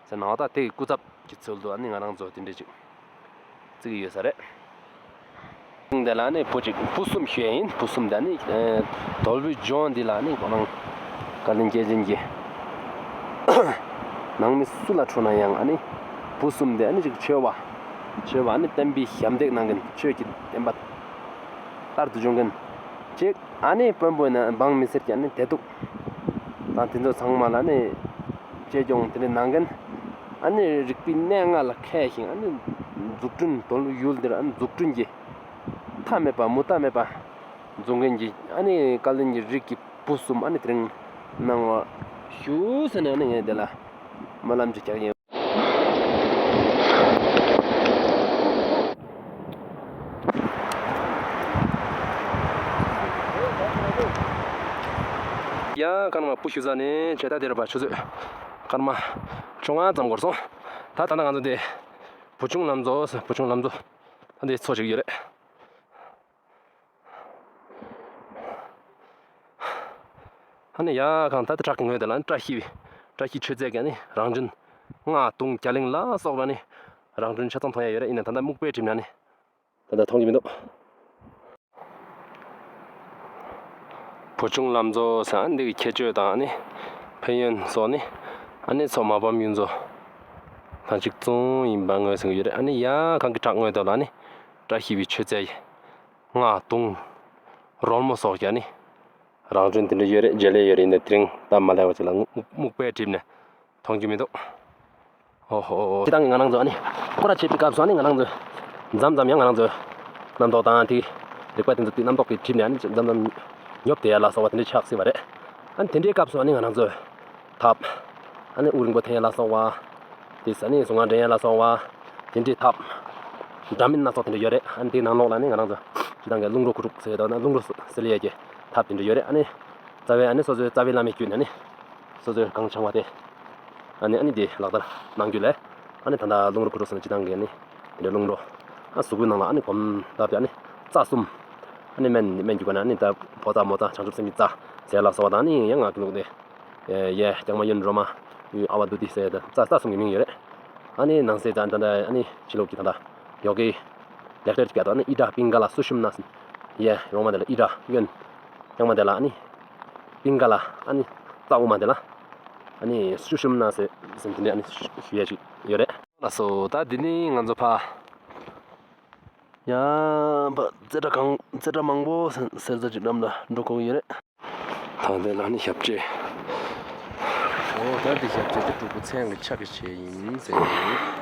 ཟེར་ན་འོ་ད་དེ་གི་སྐུ་ཚབ་ཀྱི་ཚུལ་དུ་ཨ་ནི་ང་རང་ཚོ་དེ་འདྲ་ཅིག་བརྩི་གི་ཡོད་ས་རེད། དེ་ལ་ཨ་ནི་བུ་གཅིག་བུ་གསུམ་ཞུ་ཡས་ཡིན། བུ་གསུམ་དེ་ཨ་ནི་ཨེ་དོལ་པོའི་ལྗོངས་འདི་ལ་ཨ་ནི་ཁོ་རང་བཀའ་བློན་སྐྱེས་ཆེན་གྱི་ནང་མི་སུ་ལ་འཁྲུངས་ན་ཡང་ཨ་ནི་བུ་གསུམ་དེ་ཨ་ནི་ཅིག་ཆོས་པ་ཆོས་པ་ཨ་ནི་བསྟན་པའི་ཞབས་འདེགས་གནང་མཁན་ཆོས་ཀྱི་བསྟན་པ་དར་དུ་འཇུག་མཁན་ཅིག་ཨ་ནི་དཔོན་པོ་ཡིན་ན་འབངས་མི་སེར་གྱི་ཨ་ནི་བདེ་སྡུག་དང་དེ་ཚོ་ཚང་མ་ལ་ཨ་ནི་གཅེས་སྐྱོང་དེ་འདྲ་གནང་མཁན། ཨ་ནི་རིག་པའི་གནས་ལྔ་ལ་མཁས་ཤིང་ཨ་ནི་འཛུགས་སྐྲུན་དོལ་པོ་ཡུལ་འདིར་ཨ་ནི་འཛུགས་སྐྲུན་གྱི་མཐའ་མེད་པ་མུ་མཐའ་མེད་པ་འཛུགས་མཁན་གྱི་ཨ་ནི་བཀའ་བློན་གྱི་རིགས་ཀྱི་བུ་གསུམ་ཨ་ནི་དེ་རིང་གནང་བ་ཞུ་ཟེར་ནས་ཨ་ནི་ངས་དེ་ལ་སྨོན་ལམ་ཅིག་རྒྱག་ཡིན། ཡ་སྐར་མ་བུ་ཞུ་ས་ནས་བྱེ་ད་དེར་བ་ཆུ་ཚོད་སྐར་མ་བཅོ་ལྔ་ཙམ་འགོར་སོང་། ད་ད་ལྟ་ང་ཚོ་དེ་བུ་ཆུང་ལམ་བཟོ་བུ་ཆུང་ལམ་བཟོ་ད་འདི་ཚོ་ཞིག་ཡོད་རེད། ཨ་ནི་ཡ་གང་ད་ལྟ་བྲག་གི་ངོས་དེ་ལ་ཨ་ནི་བཀྲ་ཤིས་པའི་བཀྲ་ཤིས་ཆོས་རྩེ་གི་ཨ་ནི་རང་བྱོན་རྔ་དུང་རྒྱ་གླིང་ལ་སོགས་པ་ཨ་ནི་རང་བྱོན་ཆ་ཚང་མཐོང་ཡ་ཡོད་རེད། ཡིན་ན་ད་ལྟ་སྨུག་པས་བསྒྲིབས་ནས་ཨ་ནི་ད་ལྟ་མཐོང་རྒྱུ་མི་འདུག་བུ་ཆུང་ལམ་བཟོ་ཟེར་ཨ་ནི་འདི་གི་ཁྱད་ཆོས་དང་ཨ་ནི་ཕན་ཡོན་སོགས་ནི་ཨ་ནི་མཚོ་མ་ཕམ་གཡུ་མཚོ་དང་གཅིག་མཚུངས་ཡིན་པ་ངོས་ཟིན་གྱི་ཡོད་རེད། ཨ་ནི་ཡ་གང་གི་བྲག་ངོས་དེ་ལ་ཨ་ནི་བཀྲ་ཤིས་པའི་ཆོས་རྩེ་ཡི་རྔ་དུང་རོལ་མོ་སོགས་ཀྱི་ཨ་ནི་རང་བྱོན་དེ་འདྲ་ཡོད་རེད། མཇལ་ལེ་ཡོད་རེད། ཡིན་ན་དེ་རིང་སྟབས་མ་ལེགས་པ་ཅིག་ལ་སྨུག་སྨུག་པས་བསྒྲིབས་ནས་མཐོང་རྒྱུ་མི་འདུག་ཨོ་ཧོ། སྤྱིར་བཏང་ང་རང་ཚོ་ཨ་ནི་སྐོར་ར་བྱེད་པའི་སྐབས་སུ་ཨ་ནི་ང་རང་ཚོ་མཚམས་མཚམས་ཡང་ང་རང་ཚོ་རྣམ་རྟོག་དང་དེ་རིག་པ་དེ་ཚོ་དེ་རྣམ་རྟོག་གིས་བསྒྲིབས་ནས་ཨ་ནི་མཚམས་མཚམས་ཉོབ་སྟེ་ཡ་ལ་སོགས་པ་དེ་འདྲ་ཆགས་སྲིད་པ་རེད། ཨ་ནི་དེ་འདྲའི་སྐབས་སུ་ཨ་ནི་ང་རང་ཚོ་ཐབ་ཨ་ནི་དབུགས་རིང་པོ་འཐེན་ཡ་ལ་སོགས་པ། དེ་ཨ་ནི་གཟུངས་སྔགས་འདྲེན་ཡ་ལ་སོགས་པ། དེ་འདྲའི་ཐབ་འདྲ་མིན་སྣ་ཚོགས་དེ་འདྲ་ཡོད་རེད། ཨ་ནི་དེའི་ནང་ལོགས་ལ་ཨ་ནི་ང་རང་ཚོ་སྤྱིར་བཏང་གི་རླུང་རོ་ཁུ་རུ་ཟེར་ཡ་དང་ན་རླུང་རོ་སེལ་ཡ་གི་ཐབ་དེ་འདྲ་ཡོད་རེད། ཨ་ནི་རྩ་བའི་ཨ་ནི་སོ་སོའི་རྩ་བའི་བླ་མའི་རྒྱུད་ནས་ཨ་ནི་སོ་སོའི་གང་བྱུང་བ་དེ་ཨ་ནི་ཨ་ནི་དེ་ལག་བསྟར་གནང་རྒྱུ་ལས། ཨ་ནི་ད་ལྟ་རླུང་རོ་ཁུ་རུ་ཟེར་ན་སྤྱིར་བཏང་གི་ཨ་ནི་དེ་འདྲ་རླུང་རོ་ཨ་གཟུགས་པོའི་ནང་ལ་ཨ་ནི་གོམས་བཏབ་སྟེ་ཨ་ནི་རྩ་གསུམ་ཨ་ནི་སྨན་སྨན་གྱི་སྒོ་ནས་ཨ་ནི་ད་ཕོ་རྩ་མོ་རྩ་བྱང་ཆུབ་སེམས་ཀྱི་རྩ་ཟེར་ལ་སོགས་པ་དང་ཨ་ནི་ཡང་ངག་གི་ལུགས་དེ། ཡེ་རྐྱང་མ་གཡོན་རོ་མ་ཨ་ཝ་དྷཱུ་ཏི་ཟེར་ད་རྩ་རྩ་གསུམ་གྱི་མིང་ཡོད་རེད། ཨ་ནི་ནང་གསེས་ད་ད་ཨ་ནི་ཕྱི་ལུགས་ཀྱི་ད་ད་ཡོ་གའི་ལེགས་སྤྲད་ཀྱི་ད་ཨ་ནི་ཨི་ཌ་པིང་ག་ལ་སུ་ཤུམ་ན་ཟེར། ཡེ་རོ་མ་དེ་ལ་ཨི་ཌ་གཡོན། རྐྱང་མ་དེ་ལ་ཨ་ནི་པིང་ག་ལ་ཨ་ནི་རྩ་དབུ་མ་དེ་ལ་ཨ་ནི་སུ་ཤུམ་ན་ཟེར་ཟེར་དེ་འདྲ་ཨ་ནི་ཞུ་ཡ་ཅིག་ཡོད་རེད། ལགས་སོ། ད་འདི་ནི་ང་ཚོ་ཕ་ཡ་ཕ་རྩེ་གྲ་གང་རྩེ་གྲ་མང་པོ་ཟེར་ཟེར་ས་ཅིག་འགྲམ་ལ་འགྲོ་དགོས་ཀྱི་ཡོད་རེད། ད་དེ་ལ་ནི་ཞབས་རྗེས། འོ་ད་འདི་ཞབས་རྗེས་དེ་དྲུག་པོ་ཚེ་དབང་གི་ཕྱག་གིས་བྱས་ཡིན་ཟེར་ནས།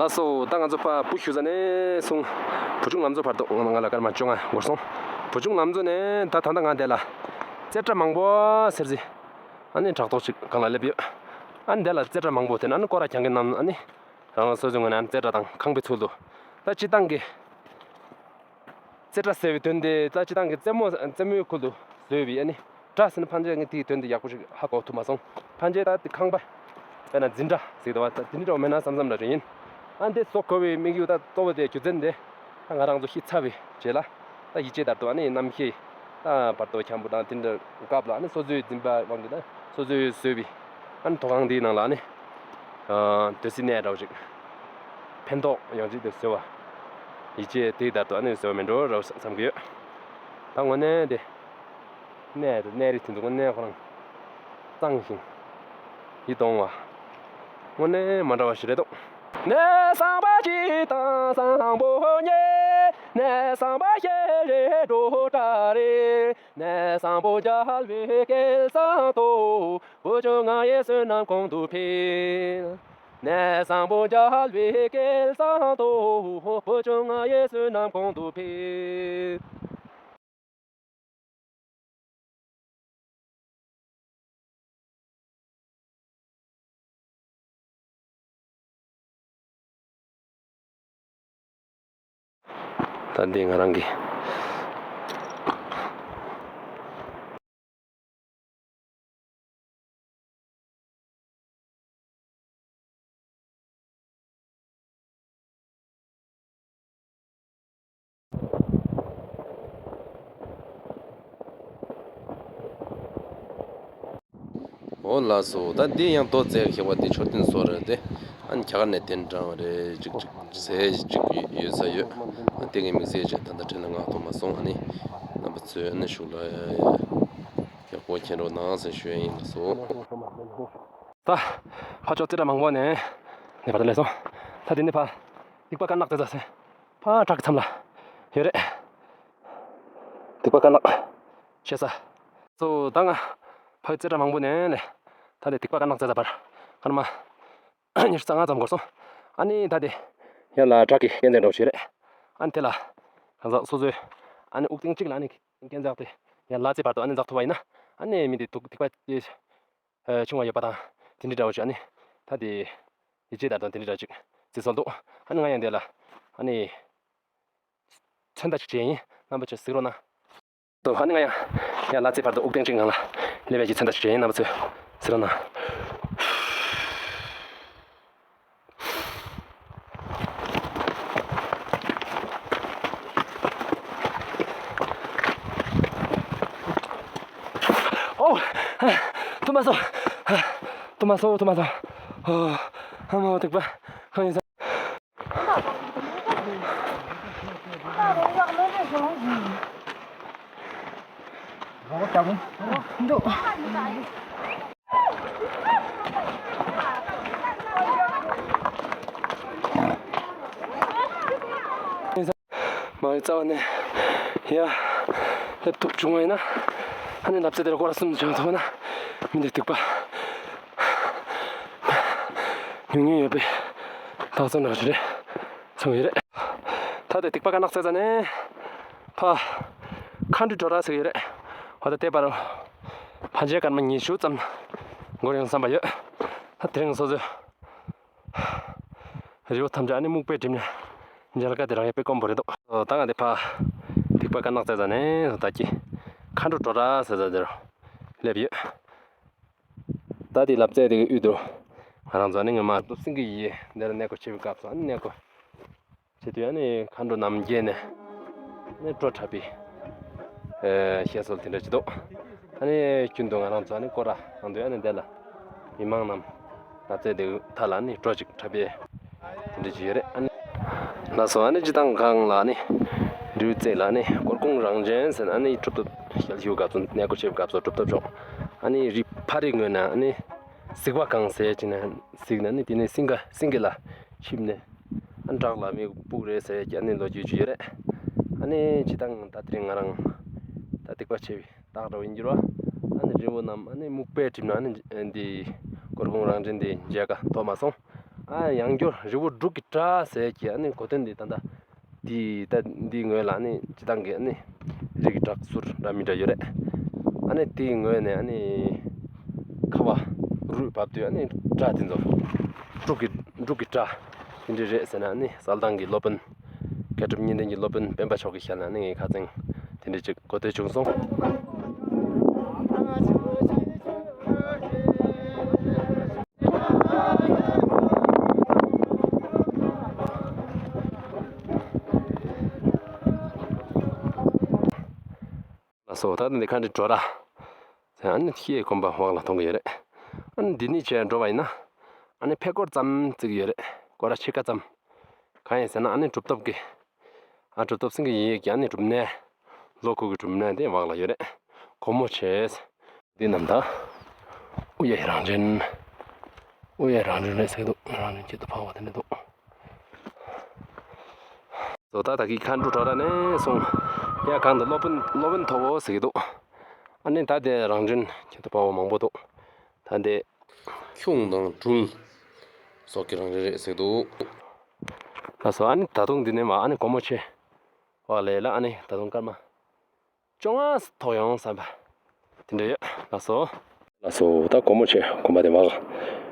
ལགས་སོ། ད་ང་ཚོ་ཕར་བུ་ཞུ་ས་ནས་བཟུང་བུ་ཆུང་ལམ་བཟོ་བར་དུ་ང་ལ་སྐར་མ་བཅོ་ལྔ་འགོར་སོང་། བུ་ཆུང་ལམ་བཟོ་ནས་ད་ད་ལྟ་ང་འདི་ལ་རྩེ་གྲ་མང་པོ་ཟེར་ཟིན། ཨ་ནི་ཕྲག་དོག་ཅིག་སྒང་ལ་སླེབས་ཡོད། ཨ་ནི་འདི་ལ་རྩེ་གྲ་མང་པོ་དེ་ནི་ཨ་ནི་སྐོར་ར་རྒྱག་མཁན་རྣམས་ཨ་ནི་རང་རང་སོ་སོའི་ངོས་ནས་ཨ་ནི་རྩེ་གྲ་དང་ཁང་པའི་ཚུལ་དུ་ད་སྤྱིར་བཏང་གི་རྩེ་གྲ་ཟེར་བའི་དོན་དེ་ད་སྤྱིར་བཏང་གི་རྩེ་མོ་རྩེ་མོའི་ཁུལ་དུ་བཟོས་པའི་ཨ་ནི་གྲ་ཟེར་ན་ཕན་ཆད་ངས་དེའི་དོན་དེ་ཡག་པོ་ཞིག་ཧ་གོ་ཐུབ་མ་སོང་། ཕན་ཆད་ད་དེ་ཁང་པ་དཔེར་ན་འཛིན་གྲྭ་ཟེར་འདུག་བ། ད་དེ་འདྲ་མེད་ན་བསམ་བསམ་འདྲ་ཞིག་ཡིན། ཨ་ནི་དེ་བཟོ་དགོས་པའི་དམིགས་ཡུལ་ད་གཙོ་བོ་དེ་རྒྱུ་མཚན་དེ་ད་ང་རང་ཚོ་ཤི་ཚར་བའི་རྗེས་ལ་ད་ཡིད་ཆེས་ལྟར་དུ་ཨ་ནི་རྣམ་ཤེས་ད་བར་དོ་འཁྱམ་པོ་དང་དེ་འདྲ་སྐབས་ལ་ཨ་ནི་སོ་སོའི་འཛིན་པ་དབང་གིས་ད་སོ་སོའི་བཟོས་པའི་ ཨ་ནི་ཐོག་ཁང་འདིའི་ནང་ལ་ཨ་ནི་ཨ་སྡོད་སའི་གནས་འདྲ་བོ་ཅིག་ཕན་ཐོགས་ཡོང་ཅིག་དེ་ཟེར་བ། ཡིད་ཆེས་དེ་ལྟར་དུ་ཨ་ནི་ཟེར་བ་མིན་འགྲོ་ར་བསམ་གྱི་ཡོད། ད་དངོས་གནས་དེ་གནས་དེ་གནས་རི་དེ་ཚོ་དངོས་གནས་ཁོ་རང་གཙང་ཞིང་ཡིད་དུ་འོང་བ། དངོས་གནས་མ་འདྲ་བ་ཞིག་རེད་འདུག། ད་འདི་ང་རང་གི། འོ་ལགས་སོ། ད་འདི་ཡང་རྡོ་རྩེ་ཁེ་བ་འདི་མཆོད་རྟེན་བཟོ་རེད་དེ། ཨ་ནི་ཁྱ་ག་ནས་གདན་དྲངས་པ་རེད། ཅིག་ཅིག་ཟེར་ཅིག་ཡོད་ས་ཡོད། ཨ་དེ་ངས་མི་ཟེར་བྱས་ད་ལྟ་དྲན་ན་ངག་ཐོག་མ་སོང་། ཨ་ནི་རྣམ་པ་ཚོས་ཨ་ནི་གཞུག་ལ་ཡག་པོ་མཁྱེན་རོགས་གནང་ཟེར་ཞུ་ཡ་ཡིན། ལགས་སོ། ད་ཕར་ཕྱོགས་རྩེ་གྲས་མང་པོ་ནས་ནས་ཕར་ལ་སླེབས་སོང་། ད་འདི་ནས་ཕར་སྡིག་པ་དཀར་ནག་རྩེ་ས་ཟེར་ཕར་བྲག་གི་མཚམས་ལ་ཡོད་རེད། སྡིག་པ་དཀར་ནག་ཞེས་ས། སོ་ད་ང་ཕར་རྩེ་གྲས་མང་པོ་ནས་ནས་ད་དེ་སྡིག་པ་དཀར་ནག་རྩེ་ས་བར་སྐར་མ་ཉི་ཤུ་རྩ་ལྔ་ཙམ་འགོར་སོང་། ཨ་ནི་ད་དེ་ཡར་ལ་བྲག་གི་སྐས་འཛེག་འདྲ་བོ་ཞིག་རེད། ཨ་ནི་དེ་ལ་གང་ཟག་སོ་སོའི་ཨ་ནི་དབུགས་གཏིང་གཅིག་ལ་ཨ་ནི་སྐས་འཛེག་སྟེ་ཡར་ལ་རྩེ་བར་དུ་ཨ་ནི་འཛེག་ཐུབ་པ་ཡིན་ན་ཨ་ནི་མི་དེ་སྡིག་སྡིག་པ་དེ་ཨ་ཆུང་བ་ཡོད་པ་དང་དེ་འདྲ་འདྲ་བོ་ཞིག་ཨ་ནི་ད་དེ་ཡིད་ཆེས་དང་དེ་འདྲ་འདྲ་ཅིག་བརྩི་སྲོལ་འདུག། ཨ་ནི་ང་ཡང་དེ་ལ་ཨ་ནི་མཚོན་རྟགས་ཅིག་བྱས་ཡིན། རྣམ་པ་ཚོས་གཟིགས་རོགས་གནང་། ཨ་ནི་ང་ཡང་ཡར་ལ་རྩེ་བར་དུ་དབུགས་གཏིང་གཅིག་ངང་ལ་སླེབས་པའི་མཚོན་རྟགས་ཅིག་བྱས་ཡིན། རྣམ་པ་ཚོས་གཟིགས་རོགས་གནང་། ཨོ། ཐུབ་མ་སོང་། ཐུབ་མ་སོང་། ཐུབ་མ་སོང་། ཨོ། ཨ་མ་འོ་སྡིག་པ་གང་ཡིན་ས། མ་རྩ་བ་ནས་ཡར་སླེབས་ཐུབ་བྱུང་བ་ཡིན་ན། ཨ་ནི་ལབ་ཙེ་དེར་སྐོར་ར་གསུམ་བྱུང་ཐུབ་ན་མི་འདི་སྡིག་པ་ཉུང་ཉུང་ཡོད་པའི་རྟགས་མཚན་འདྲ་ཞིག་རེད་གསུངས་ཡོད་རེད། ད་དེ་སྡིག་པ་དཀར་ནག་རྩེ་ས་ནས་ཕར་མཁའ་འགྲོའི་བྲག་ར་ཟེར་གྱི་ཡོད་རེད། འོ་ད་དེ་བར་ཕན་ཆད་སྐར་མ་ཉི་ཤུ་ཙམ་འགོར་ཡོང་བསམ་པ་ཡོད། ད་དེ་རིང་སོ་སོའི་རི་བོ་ཐམས་ཅད་ཨ་ནི་སྨུག་པས་བསྒྲིབས་ནས་མཇལ་ཁ་དེ་རང་ཡང་དཔེ་དཀོན་པོ་རེད་འདུག། ད་ང་དེ་ཕར་སྡིག་པ་དཀར་ནག་རྩེ་ས་ནས་ད་ཀྱི་མཁའ་འགྲོའི་བྲག་ར་ཟེར་ས་དེར་སླེབས་ཡོད། ད་དེ་ལབ་ཙེ་དེ་གི་དབུས་སུ་ང་རང་ཚོ་ཨ་ནི་སྔོན་མ་སྟོབས་སེང་གེ་ཡི་དེར་གནས་སྐོར་བྱེད་པའི་སྐབས་སུ་ཨ་ནི་གནས་སྐོར་བྱེད་དུས་ཨ་ནི་མཁའ་འགྲོ་རྣམས་བརྒྱན་ནས་ཨ་ནི་བྲོ་འཁྲབ་པའི་ཨེ་བཤད་སྲོལ་དེ་འདྲ་ཅིག་འདུག། ཨ་ནི་རྒྱུན་དུ་ང་རང་ཚོ་ཨ་ནི་སྐོར་ར་གནང་དུས་ཨ་ནི་དེ་ལ་མི་མང་རྣམས་ལབ་ཙེ་དེ་མཐའ་ལ་ཨ་ནི་བྲོ་ཅིག་འཁྲབ་པའི་དེ་འདྲ་ཅིག་ཡོད་རེད། ཨ་ནི་ལགས་སོ། ཨ་ནི་སྤྱིར་བཏང་སྒང་ལ་ཨ་ནི་རི་བོ་རྩེ་ལ་ཨ་ནི་སྐོར་གུང་རང་བྱོན་ཟེར་ན་ཨ་ནི་གྲུབ་ཐོབ་ཞལ་བཞུགས་སྐབས་སུ་གནས་སྐོར་བྱེད་པའི་སྐབས་སུ་གྲུབ་ཐོབ་མཆོག་ཨ་ནི་རི་ཕ་རི་ངོས་ནས་ཨ་ནི་གཟིག་པ་གང་ཟེར་ཅིག་ནས་གཟིགས་ནས་ཨ་ནི་དེ་ནས་སེང་གེ་སེང་གེ་ལ་ཆིབས་ནས་ཨ་ནི་བྲག་ལ་མི་སྤུག་རེད་ཟེར་གྱི་ཨ་ནི་ལོ་རྒྱུས་ཅིག་ཡོད་རེད། ཨ་ནི་སྤྱིར་བཏང་ད་དེ་རིང་ང་རང་ད་སྡིག་པ་ཆེ་བའི་རྟགས་འདྲ་བོ་ཡིན་གྱི་རེད་བ། ཨ་ནི་རི་བོ་རྣམས་ཨ་ནི་སྨུག་པས་བསྒྲིབས་ནས་ཨ་ནི་འདི་སྐོར་གུང་རང་བྱོན་འདི་མཇལ་ཁ་ཐོབ་མ་སོང་། ཨ་ཡང་བསྐྱར་རི་བོ་འབྲུག་གི་བྲག་ཟེར་གྱི་ཨ་ནི་གོ་སྟོན་འདི་ད་ལྟ་འདི་ད་འདི་ངོས་ལ་ཨ་ནི་སྤྱིར་བཏང་གི་ཨ་ནི་རི་གི་བྲག་ཟུར་འདྲ་མི་འདྲ་ཡོད་རེད། ཨ་ནི་འདི་ངོས་ནས་ཨ་ནི་ཁ་བ་རུ་བབས་དུས་ཨ་ནི་བྲག་འདི་ཚོ་འབྲུག་གི་འབྲུག་གི་བྲག་འདི་འདྲ་རེད་ཟེར་ནས་ཨ་ནི་གསལ་ཐང་གི་སློབ་དཔོན་མཁས་གྲུབ་གཉིས་ལྡན་གྱི་སློབ་དཔོན་སྤེན་པ་མཆོག་གི་ཞལ་ནས་ཨ་ནི་ངས་ཁ་སང་དེ་འདྲ་ཅིག་གོ་ཐོས་བྱུང་སོང་། ལགས་སོ། ད་ལྟ་འདི་མཁའ་འགྲོའི་བྲག་ར་ཟེར་ཨ་ནི་ཤེལ་གོམ་པ་འོག་ལ་མཐོང་གི་ཡོད་རེད། ཨ་ནི་འདི་ནས་བྱས་འགྲོ་བ་ཡིན་ན། ཨ་ནི་ཕེབས་སྐོར་ཙམ་ཅིག་ཡོད་རེད། སྐོར་ར་ཕྱེད་ཀ་ཙམ། གང་ཡིན་ཟེར་ན་ཨ་ནི་གྲུབ་ཐོབ་ཀྱི། ཨ་གྲུབ་ཐོབ་སེང་གེ་ཡི་ཡིག་གི་ཨ་ནི་སྒྲུབ་གནས། ལོ་དགུ་གི་སྒྲུབ་གནས་དེ་བག་ལ་ཡོད་རེད། སྒོ་མོ་ཆེ། འདི་རྣམས་ད། དབུ་ཡ་རང་བྱོན། དབུ་ཡ་རང་བྱོན་རེད་ཟེར་གི་འདུག་རང་བྱོན་ཁྱད་དུ་འཕགས་པ་དེ་འདྲ་འདུག་བཟོ་ལྟ་དག་གི་མཁའ་འགྲོ་གྲོ་ར་ནས་སོང་། ཡ་གང་དུ་སློབ་དཔོན་སློབ་དཔོན་ཐོབ་བོ་ཟེར་གི་འདུག་ཨ་ནི་ད་དེ་རང་བྱོན་ཁྱད་དུ་འཕགས་པ་མང་པོ་འདུག་ད་དེ་ཁྱུང་དང་སྦྲུལ་སོགས་ཀྱི་རང་བྱོན་རེད་ཟེར་གི་འདུག་ལགས་སོ། ཨ་ནི་ད་དུང་འདི་ནས་མ་ཨ་ནི་སྒོ་མོ་ཆེ་བ་ལས་ལ་ཨ་ནི་ད་དུང་སྐར་མ་བཅོ་ལྔ་ཐོག་ཡོང་བསམ་པ་དེ་འདྲ་ཡོད། ལགས་སོ། ལགས་སོ། ད་སྒོ་མོ་ཆེ་དགོན་པ་དེ་མ་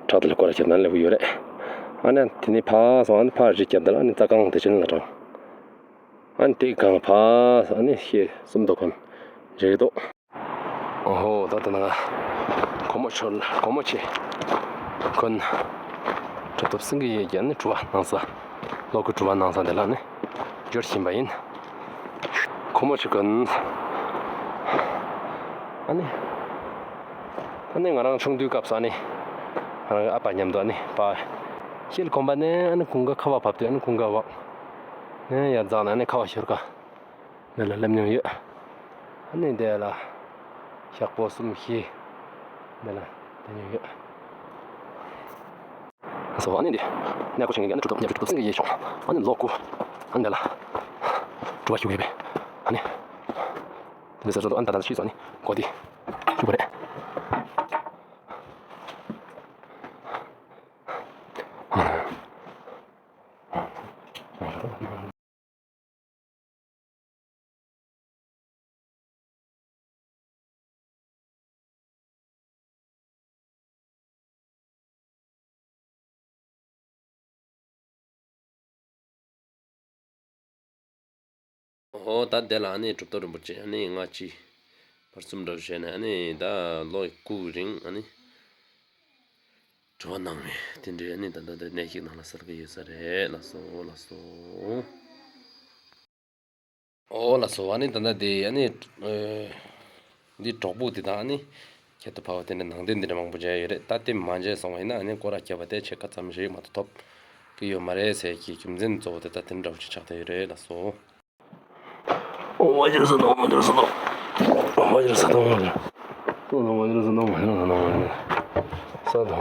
བྲག་དེ་ལ་སྐོར་ར་བྱེད་ན་ལེགས་པོ་ཡོད་རེད། ཨ་ནི་དེ་ནས་ཕར་སོང་ཨ་ནི་ཕར་རི་རྒྱབ་དེ་ལ་ཨ་ནི་རྩྭ་ཁང་དེ་ཅན་ལ་དྲངས། ཨ་ནི་དེའི་སྒང་ཕར་ཨ་ནི་ཤེལ་སུམ་མདོ་ཁང་རེད་འདུག་ཨོ་ཧོ། ད་ད་ནང་སྒོ་མོ་ཆེ་སྒོ་མོ་ཆེ་དགོན། གྲུབ་ཐོབ་སེང་གེ་ཡི་ཡིག་གི་ཨ་ནི་སྒྲུབ་པ་གནང་ས། ལོ་དགུ་སྒྲུབ་པ་གནང་ས་དེ་ལ་ནི་འབྱོར་བཞིན་པ་ཡིན། སྒོ་མོ་ཆེ་དགོན། ཨ་ནི་ཨ་ནི་ང་རང་ཆུང་དུས་སྐབས་སུ་ཨ་ནི་ང་རང་ཨ་ཕ་མཉམ་དུ་ཨ་ནི་ཕར་ཤེལ་དགོན་པ་ནས་ཨ་ནི་གུང་དཀར་ཁ་བ་བབས་དུས་ཨ་ནི་གུང་དཀར་འོག་ནས་ཡར་འཛེགས་ནས་ཨ་ནི་ཁ་བ་ཤོར་ཁ། དེ་ལ་སླེབས་མྱོང་ཡོད། ཨ་ནི་དེ་ལ་ཞག་པོ་གསུམ་བཞི་དེ་ལ་བསྡད་མྱོང་ཡོད། སོ་ཨ་ནི་འདི་གནས་སྐོར་ཆེན་གྱི་ཨ་ནི་གྲུབ་ཐོབ་ཉག་གི་གྲུབ་ཐོབ་སེང་གེ་ཡི་ཡིག་ཤོང་ཨ་ནི་ལོ་དགུ། ཨ་ནི་དེ་ལ་སྒྲུབ་པ་ཞུ་གི་ཡོད་པས། ཨ་ནི་དེ་ལ་ཟེར་ཚོ་ཨ་ནི་ད་ལྟ་ཤི་སོང་ནི་གོ་དེ་ཞུ་བ་རེད། ཨོ་ད་དེ་ལ་ཨ་ནི་གྲུབ་ཐོབ་རིན་པོ་ཆེ་ཨ་ནི་སྔ་ཕྱི་བར་གསུམ་འདྲ་བོ་བྱས་ནས་ཨ་ནི་ད་ལོ་དགུའི་རིང་ཨ་ནི་སྒྲུབ་པ་གནང་བའི་དེ་འདྲའི་ཨ་ནི་ད་ལྟ་དེ་གནས་བཞུགས་ནང་ལ་གསལ་གྱི་ཡོད་ས་རེད། ལགས་སོ་ལགས་སོ། ཨོ་ལགས་སོ། ཨ་ནི་ད་ལྟ་དེ་ཨ་ནི་ཨེ་འདི་གྲོགས་པོ་དེ་དང་ཨ་ནི་ཁྱད་དུ་འཕགས་པ་དེ་འདྲ་ནང་རྟེན་དེ་འདྲ་མང་པོ་མཇལ་ཡོད་རེད། ད་དེ་མ་མཇལ་སོང་བ་ཡིན་ན་ཨ་ནི་སྐོར་ར་བརྒྱབ་པ་དེ་ཕྱེད་ཀ་ཙམ་ཞིག་མ་གཏོགས་ཐོབ་ཀྱི་ཡོད་མ་རེད་ཟེར་གྱི་རྒྱུ་མཚན་གཙོ་བོ་དེ་ད་དེ་འདྲ་བོ་ཅིག་ཆགས་བསྡད་ཡོད་རེད། ལགས་སོ། ཨོཾ་ཨ་ཛྱ་ར་ས་ཏོ། ཨོཾ་ཨ་ཛྱ་ར་ས་ཏོ། ཨོཾ་ཨ་ཛྱ་ར་ས་ཏོ། ཨོཾ་ཨ་ཛྱ་ར་ས་ཏོ།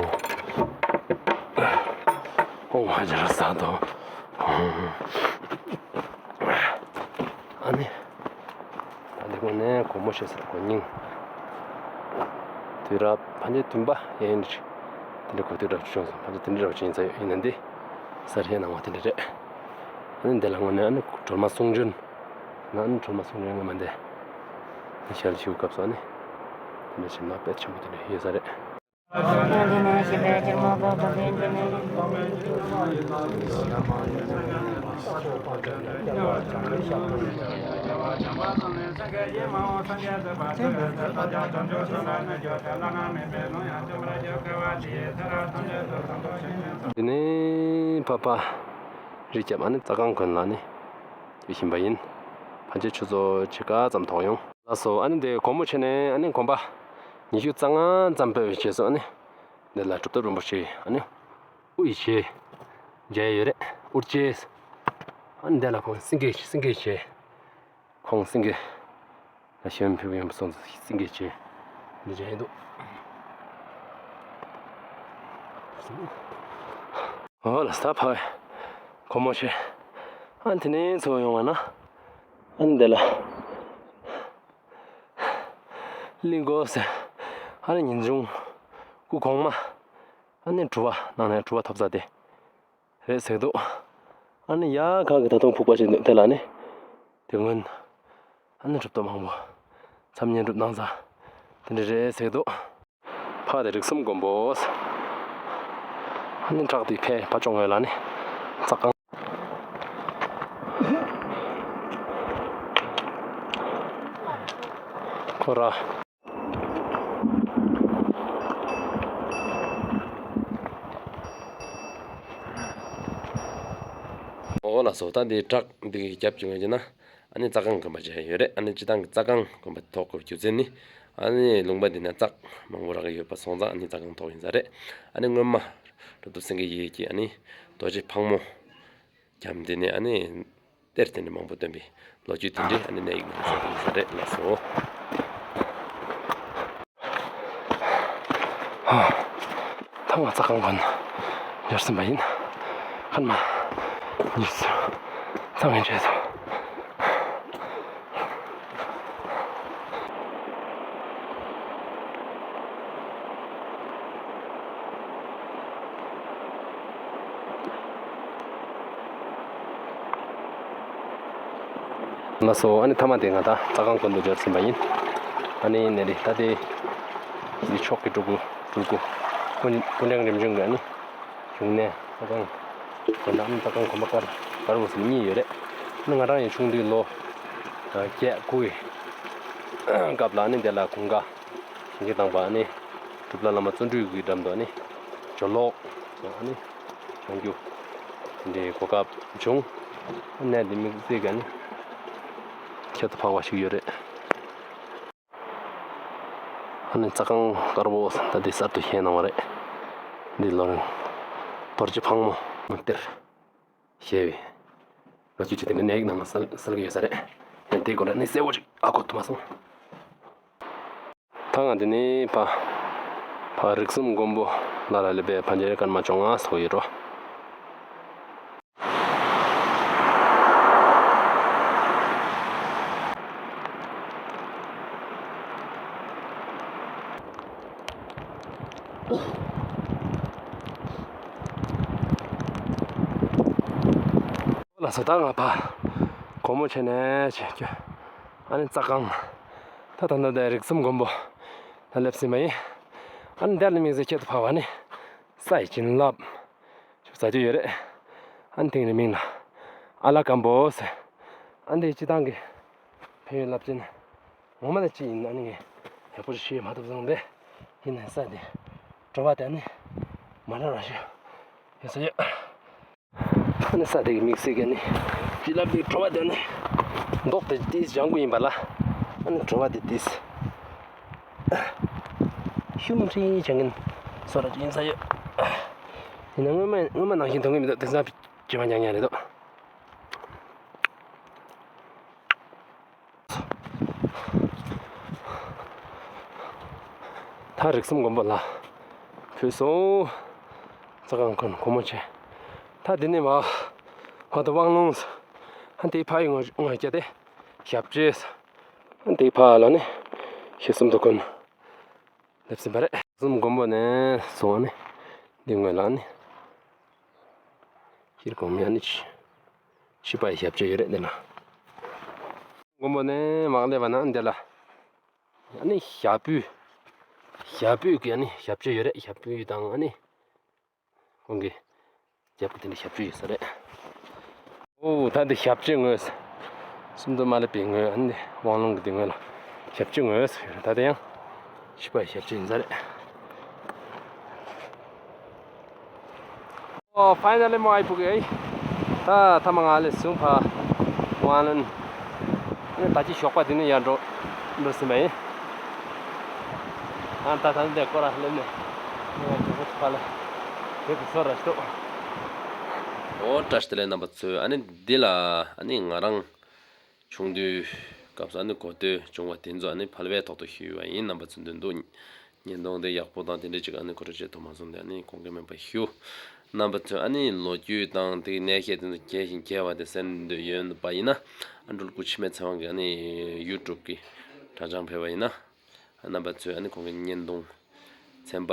ཨོཾ་ཨ་ཛྱ་ར་ས་ཏོ། ཨ་ནི། ཨ་ནི་དགོན་ནས་སྒོ་མོ་ཆེ་ཟེར་དགོན་རྙིང་། དུས་རབས་ཕལ་ཆེར་བདུན་པ་ཡན་དེ་འདྲ་གོ་དུས་རབས་བྱུང་སོང་། ཕལ་ཆེར་དེ་འདྲ་རབས་ཅིག་ཡིན་ས་ཡོད། ཡིན་ན་འདི་གསར་བཞེངས་གནང་བ་དེ་འདྲ་རེད། ཨ་ནི་འདི་ལ་དངོས་གནས་ཨ་ནི་སྒྲོལ་མ་གསུང་བྱོན། ཨ་ནི་སྒྲོལ་མ་གསུང་བྱོན་ངོ་མ་འདི་ཞལ་བཞུགས་སྐབས་སུ་ཨ་ནི་དེ་འདྲ་བྱིན་རླབས་དཔེ་ཆེན་པོ་དེ་འདྲ་ཡོད་ས་རེད། དེ་ནས་ཕར་པ་རི་རྒྱབ་ཨ་ནི་རྩྭ་སྒང་དགོན་ལ་ནི་སྐྱེལ་བཞིན་པ་ཡིན། ཕལ་ཆེར་ཆུ་ཚོད་ཕྱེད་ཀ་ཙམ་ཐོགས་ཡོང་། ལགས་སོ། ཨ་ནི་དེ་སྒོ་མོ་ཆེ་ནས་ཨ་ནི་དགོན་པ་ཉི་ཤུ་རྩ་ལྔ་ཙམ་སྤོས་པའི་རྗེས་སུ་ཨ་ནི་འདི་ལ་གྲུབ་ཐོབ་རིན་པོ་ཆེ་ཨ་ནི་དབུ་ཡི་རྗེ་མཇལ་ཡོད་རེད། དབུ་རྗེ། ཨ་ནི་འདི་ལ་ཁོང་སེང་གེ་སེང་གེ་རྗེ། ཁོང་སེང་གེ་ལ་ཞལ་ཕུལ་ཡོང་སོང་། སེང་གེ་རྗེ་འདི་མཇལ་ཡོད་འདུག་ཨོ་ལགས་སོ། ད་ཕར་སྒོ་མོ་ཆེ། ཨ་ནི་དེ་ནས་ཚུར་ཡོང་བ་ན་ཨ་ནི་འདི་ལ་གླིང་སྒོ་ཟེར་ཨ་ནི་ཉིན་གུང་སྐུ་གོང་མ་ཨ་ནི་སྒྲུབ་པ་གནང་ནས་སྒྲུབ་པ་ཐོབ་ས་དེ་རེད་ཟེར་འདུག་ཨ་ནི་ཡ་ག་གི་ད་དུང་ཕུག་པ་ཞིག་འདུག་དེ་ལ་ནི་དེ་སྔོན་ཨ་ནི་གྲུབ་ཐོབ་མང་པོ་མཚམས་བསྙེན་སྒྲུབ་གནང་ས་དེ་འདྲ་རེད་ཟེར་འདུག་ཕར་དེ་རིགས་གསུམ་མགོན་པོ། ཨ་ནི་བྲག་དེ་ཕར་ཕར་ཕྱོགས་ངོས་ལ་ནི་རྩྭ་སྒང་ཁོ་ར། ཨོ་ལགས་སོ། ད་འདི་བྲག་འདི་གི་རྒྱབ་ཀྱི་ངོས་ཀྱི་ན་ཨ་ནི་རྩྭ་སྒང་དགོན་པ་ཅིག་ཡོད་རེད། ཨ་ནི་སྤྱིར་བཏང་གི་རྩྭ་སྒང་དགོན་པ་ཐོགས་དགོས་རྒྱུ་མཚན་ནི་ ཨ་ནི་ལུང་པ་འདི་ནས་རྩྭ་མང་པོ་རག་གི་ཡོད་པ་སོང་ཙང་ཨ་ནི་རྩྭ་སྒང་ཐོག་ཡིན་ས་རེད། ཨ་ནི་སྔོན་མ་རབ་ཏུ་སེང་གེ་ཡེ་གི་ཨ་ནི་རྡོ་རྗེ་ཕག་མོ་རྒྱབ་འདི་ནས་ཨ་ནི་གཏེར་དེ་འདྲ་མང་པོ་བཏོན་པའི་ལོ་རྒྱུས་དེ་འདྲ་ཨ་ནི་གནས་ཡིག་ནང་གསལ་ཡོད་ས་རེད་ལགས་སོ། ད་ང་རྩྭ་སྒང་ཁོ་ན་འབྱོར་ཟིན་པ་ཡིན། ཁ་ན་མ་ཉིས་ཚང་ཡིན་བྱས་སོ། ལགས་སོ། ཨ་ནི་མཐའ་མ་དེ་ང་ད་རྩྭ་སྒང་དགོན་དུ་འབྱོར་ཟིན་པ་ཡིན། ཨ་ནི་ནེ་རི་ད་དེ་འདི་ཕྱོགས་ཀྱི་སྤྲུལ་སྐུ་སྤྲུལ་སྐུ་ཀུན་ཀུན་ཀྲང་རིམ་བྱོན་གྱི་ཨ་ནི་བཞུགས་གནས་རྩྭ་སྒང་དགོན་དང་རྩྭ་སྒང་དགོན་པ་དཀར་དཀར་པོ་ཟེར་གཉིས་ཡོད་རེད། ཨ་ནི་ང་རང་ཡང་ཆུང་དུས་ལོ་བརྒྱད་དགུ་ཡི་སྐབས་ལ་ཨ་ནི་དེ་ལ་གུང་དཀར་ཞིང་གི་དང་པ་ཨ་ནི་གྲུབ་ལ་བླ་མ་བརྩོན་འགྲུས་ཀྱི་འགྲམ་དུ་ཨ་ནི་ཇོ་ལོག་ཨ་ནི་བྱོན་རྒྱུ་འདི་གོ་སྐབས་བྱུང་། གནས་འདི་དམིགས་བསལ་གྱི་ཨ་ནི་ཁྱད་དུ་འཕགས་པ་ཞིག་ཡོད་རེད། ཨ་ནི་རྩྭ་སྒང་དཀར་པོ་ད་འདི་གསར་དུ་བཞེངས་གནང་བ་རེད། འདི་ལོ་རིང་རྡོ་རྗེ་ཕག་མོ་མག་གཏེར་ཞེས་པའི་ལོ་རྒྱུས་ཅིག་དེ་ནི་གནས་ཡིག་ནང་ན་གསལ་གསལ་གྱི་ཡོད་ས་རེད། ཡང་དེའི་སྐོར་ལ་ནི་གསལ་བོ་ཞིག་ཧ་གོ་ཐུབ་མ་སོང་། ད་ང་འདི་ནི་ཕ་ཕ་རིགས་གསུམ་མགོན་པོ་ལ་ལ་ལས་པའི་ཕ་འཇའ་རི་སྐར་མ་བཅོ་ལྔ་ཐོག་ཡོད་འགྲོ། ལགས་སོ། ད་ང་ཕ་སྒོ་མོ་ཕྱེ་ནས་ཕྱིན་རྒྱུ། ཨ་ནི་རྩྭ་སྒང་། ད་ད་ལྟ་དེ་རིགས་གསུམ་མགོན་པོ་ད་སླེབས་ཟིན་པ་ཡིན། ཨ་ནི་དེ་ལ་དམིགས་བསལ་ཁྱད་དུ་འཕགས་པ་ནི་ས་ཡི་བྱིན་རླབས་ཞུ་ས་རྒྱུ་ཡོད་རེད། ཨ་ནི་དེ་གི་མིང་ལ་ཨ་ལ་སྒམ་པོ་ཟེར། ཨ་ནི་དེ་སྤྱིར་བཏང་གི་ཕན་ཡོན་རླབས་ཆེན་ངོ་མ་ནི་ཅི་ཡིན་ཨ་ནི་ངས་ཡག་པོ་ཞིག་ཤེས་མ་ཐུབ་སོང་སྟེ། ཡིན་ནའི་ས་དེ་དྲོ་པ་དེ་ནི་མ་འདྲ་བ་ཞིག་ཡོད་ས་ཡོད། ཨ་ནི་ས་དེ་གི་དམིགས་བསལ་གྱི་ནི་བྱིན་རླབས་དེ་དྲོ་པ་དེ་ནི་མདོག་དེ་ཏིས་ལྗང་གུ་ཡིན་པ་ལ། ཨ་ནི་དྲོ་པ་དེ་ཏིས་ཤུམ་ཧྲི་བྱེད་མཁན་བཟོ་འདྲ་ཅིག་ཡིན་ས་ཡོད། ཡིན་ན་སྔོན་མ་སྔོན་མ་ནང་བཞིན་མཐོང་གི་མི་འདུག་དེང་སང་བྱེ་མ་རྐྱང་རྐྱང་རེད་འདུག་ད་རིགས་གསུམ་མགོན་པོ་ལ་ཕུལ་སོང་། རྩྭ་སྒང་ཁོ་ན་སྒོ་མོ་ཕྱེ། ད་འདི་ནས་མར་ཕར་དུ་དབང་ལུང་། ཨ་ནི་དེའི་ཕར་ཡི་ངོས་ངོས་བརྒྱབ་སྟེ་ཞབས་རྗེས། ཨ་ནི་དེའི་ཕར་ལ་ནི་ཞེ་གསུམ་དུ་ཀུན་སླེབས་ཟིན་པ་རེད། རིགས་གསུམ་མགོན་པོ་ནས་བཟུང་ནི་འདི་ངོས་ལ་ནི་སྤྱིར་གོང་མའི་ཨ་ནི་ཕྱི་པ་ཡི་ཞབས་རྗེས་ཡོད་རེད་འདི་ན། མགོན་པོ་ནས་མར་སླེབས་པ་ན་འདི་ལ་ཨ་ནི་ཞབས་པུས་ཞབས་པུས་ཀྱི་ཨ་ནི་ཞབས་རྗེས་ཡོད་རེད། ཞབས་པུས་དང་ཨ་ནི་ཁོང་གི་རྒྱབ་ཀྱི་དེ་ནི་ཞབས་རྗེས་ཡོད་ས་རེད། ཨོ་ད་འདི་ཞབས་རྗེས་ངོས། སུམ་མདོ་མ་སླེབས་པའི་ངོས་ཨ་ནི་དབང་ལུང་གི་འདི་ངོས་ལ་ཞབས་རྗེས་ངོས་ཡོད་རེད། ད་དེ་ཡང་ཕྱི་པ་ཡི་ཞབས་རྗེས་ཡིན་ས་རེད། ཨོ་ཕའི་ནལ་ལི་མོ་ཨའི་བུ་གི་ཨེ། ད་ཐ་མ་ང་ལས་བཟུང་ཕར་དབང་ལུང་། ཨ་ནི་ད་ཅི་ཞོགས་པ་འདི་ནས་ཡར་འགྲོ་འགྲོ་ཟིན་པ་ཡིན། ཨ་ད་ད་འདི་སྐོར་ར་སླེབས་ནས་ངས་ཇོ་བོ་ཕར་ལ་དེ་གི་ཚོར་ར་ཤོག་ཨོ་བཀྲ་ཤིས་བདེ་ལེགས་རྣམ་པ་ཚོ། ཨ་ནི་འདི་ལ་ཨ་ནི་ང་རང་ཆུང་དུས་སྐབས་སུ་ཨ་ནི་གོ་ཐོས་བྱུང་བ་དེ་ཚོ་ཨ་ནི་ཕལ་བའི་ཐོག་ཏུ་ཞུས་པ་ཡིན། རྣམ་པ་ཚོ་འདི་འདུག་བརྙན་ཐུང་དེ་ཡག་པོ་དང་དེ་འདྲ་ཅིག་ཨ་ནི་ཁོ་ར་བྱེད་ཐུབ་མ་སོང་སྟེ་ཨ་ནི་དགོངས་འགལ་མེད་པ་ཞུ། རྣམ་པ་ཚོས་ཨ་ནི་ལོ་རྒྱུས་དང་དེ་གནས་བཤད་དེ་ཚོ་རྒྱས་ཤིང་རྒྱས་པ་དེ་གསན་འདོད་ཡོད་པ་ཡིན་ན་ཨ་སྤྲུལ་སྐུ་འཆི་མེད་ཚེ་དབང་གི་ཨ་ནི་ཡུ་ཊུབ་གི་དྲ་བྱང་ཕེབས་པ་ཡིན་ན། རྣམ་པ་ཚོས་ཨ་ནི་ཁོང་གི་བརྙན་ཐུང་ཚན་པ་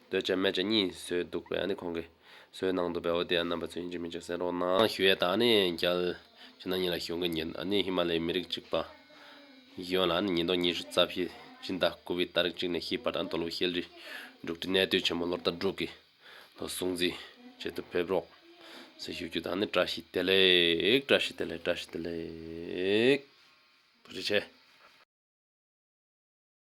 སྟོད་ཆ་སྨད་ཆ་གཉིས་བཟོས་འདུག་པས། ཨ་ནི་ཁོང་གིས་བཟོས་གནང་འདུག་པས། འོ་དེ་ཡང་རྣམ་པ་ཚོས་ཡིན་གཅིག་མིན་གཅིག་གསན་རོགས་གནང་ཞུ་ཡས་དང་། ཨ་ནི་རྒྱལ་ཕྱི་ནང་གཉིས་ལ་བཞུགས་མཁན་གྱི་ཨ་ནི་ཧི་མ་ལ་ཡའི་མི་རིགས་གཅིག་པ་གཞོན་ལ་ཨ་ནི་ཉིས་སྟོང་ཉི་ཤུ་རྩ་བཞི་སྤྱི་ཟླ་དགུ་པའི་ཏ་རིག་གཅིག་ནས་ཤིས་པ་དང་དོལ་པོ་ཤེལ་རི་འབྲུག་སྒྲའི་གནས་སྡོད་ཆེན་མོ་ལོ་ཟླ་དྲུག་གི་ལོ་སྲུང་བརྩི་བྱེད་དུ་ཕེབས་རོགས་ཟེར་ཞུ་རྒྱུ་དང་། ཨ་ནི་བཀྲ་ཤིས་བདེ་ལེགས། བཀྲ་ཤིས་བདེ་ལེགས། བཀྲ་ཤིས་བདེ་ལེགས། ཐུགས་རྗེ་ཆེ།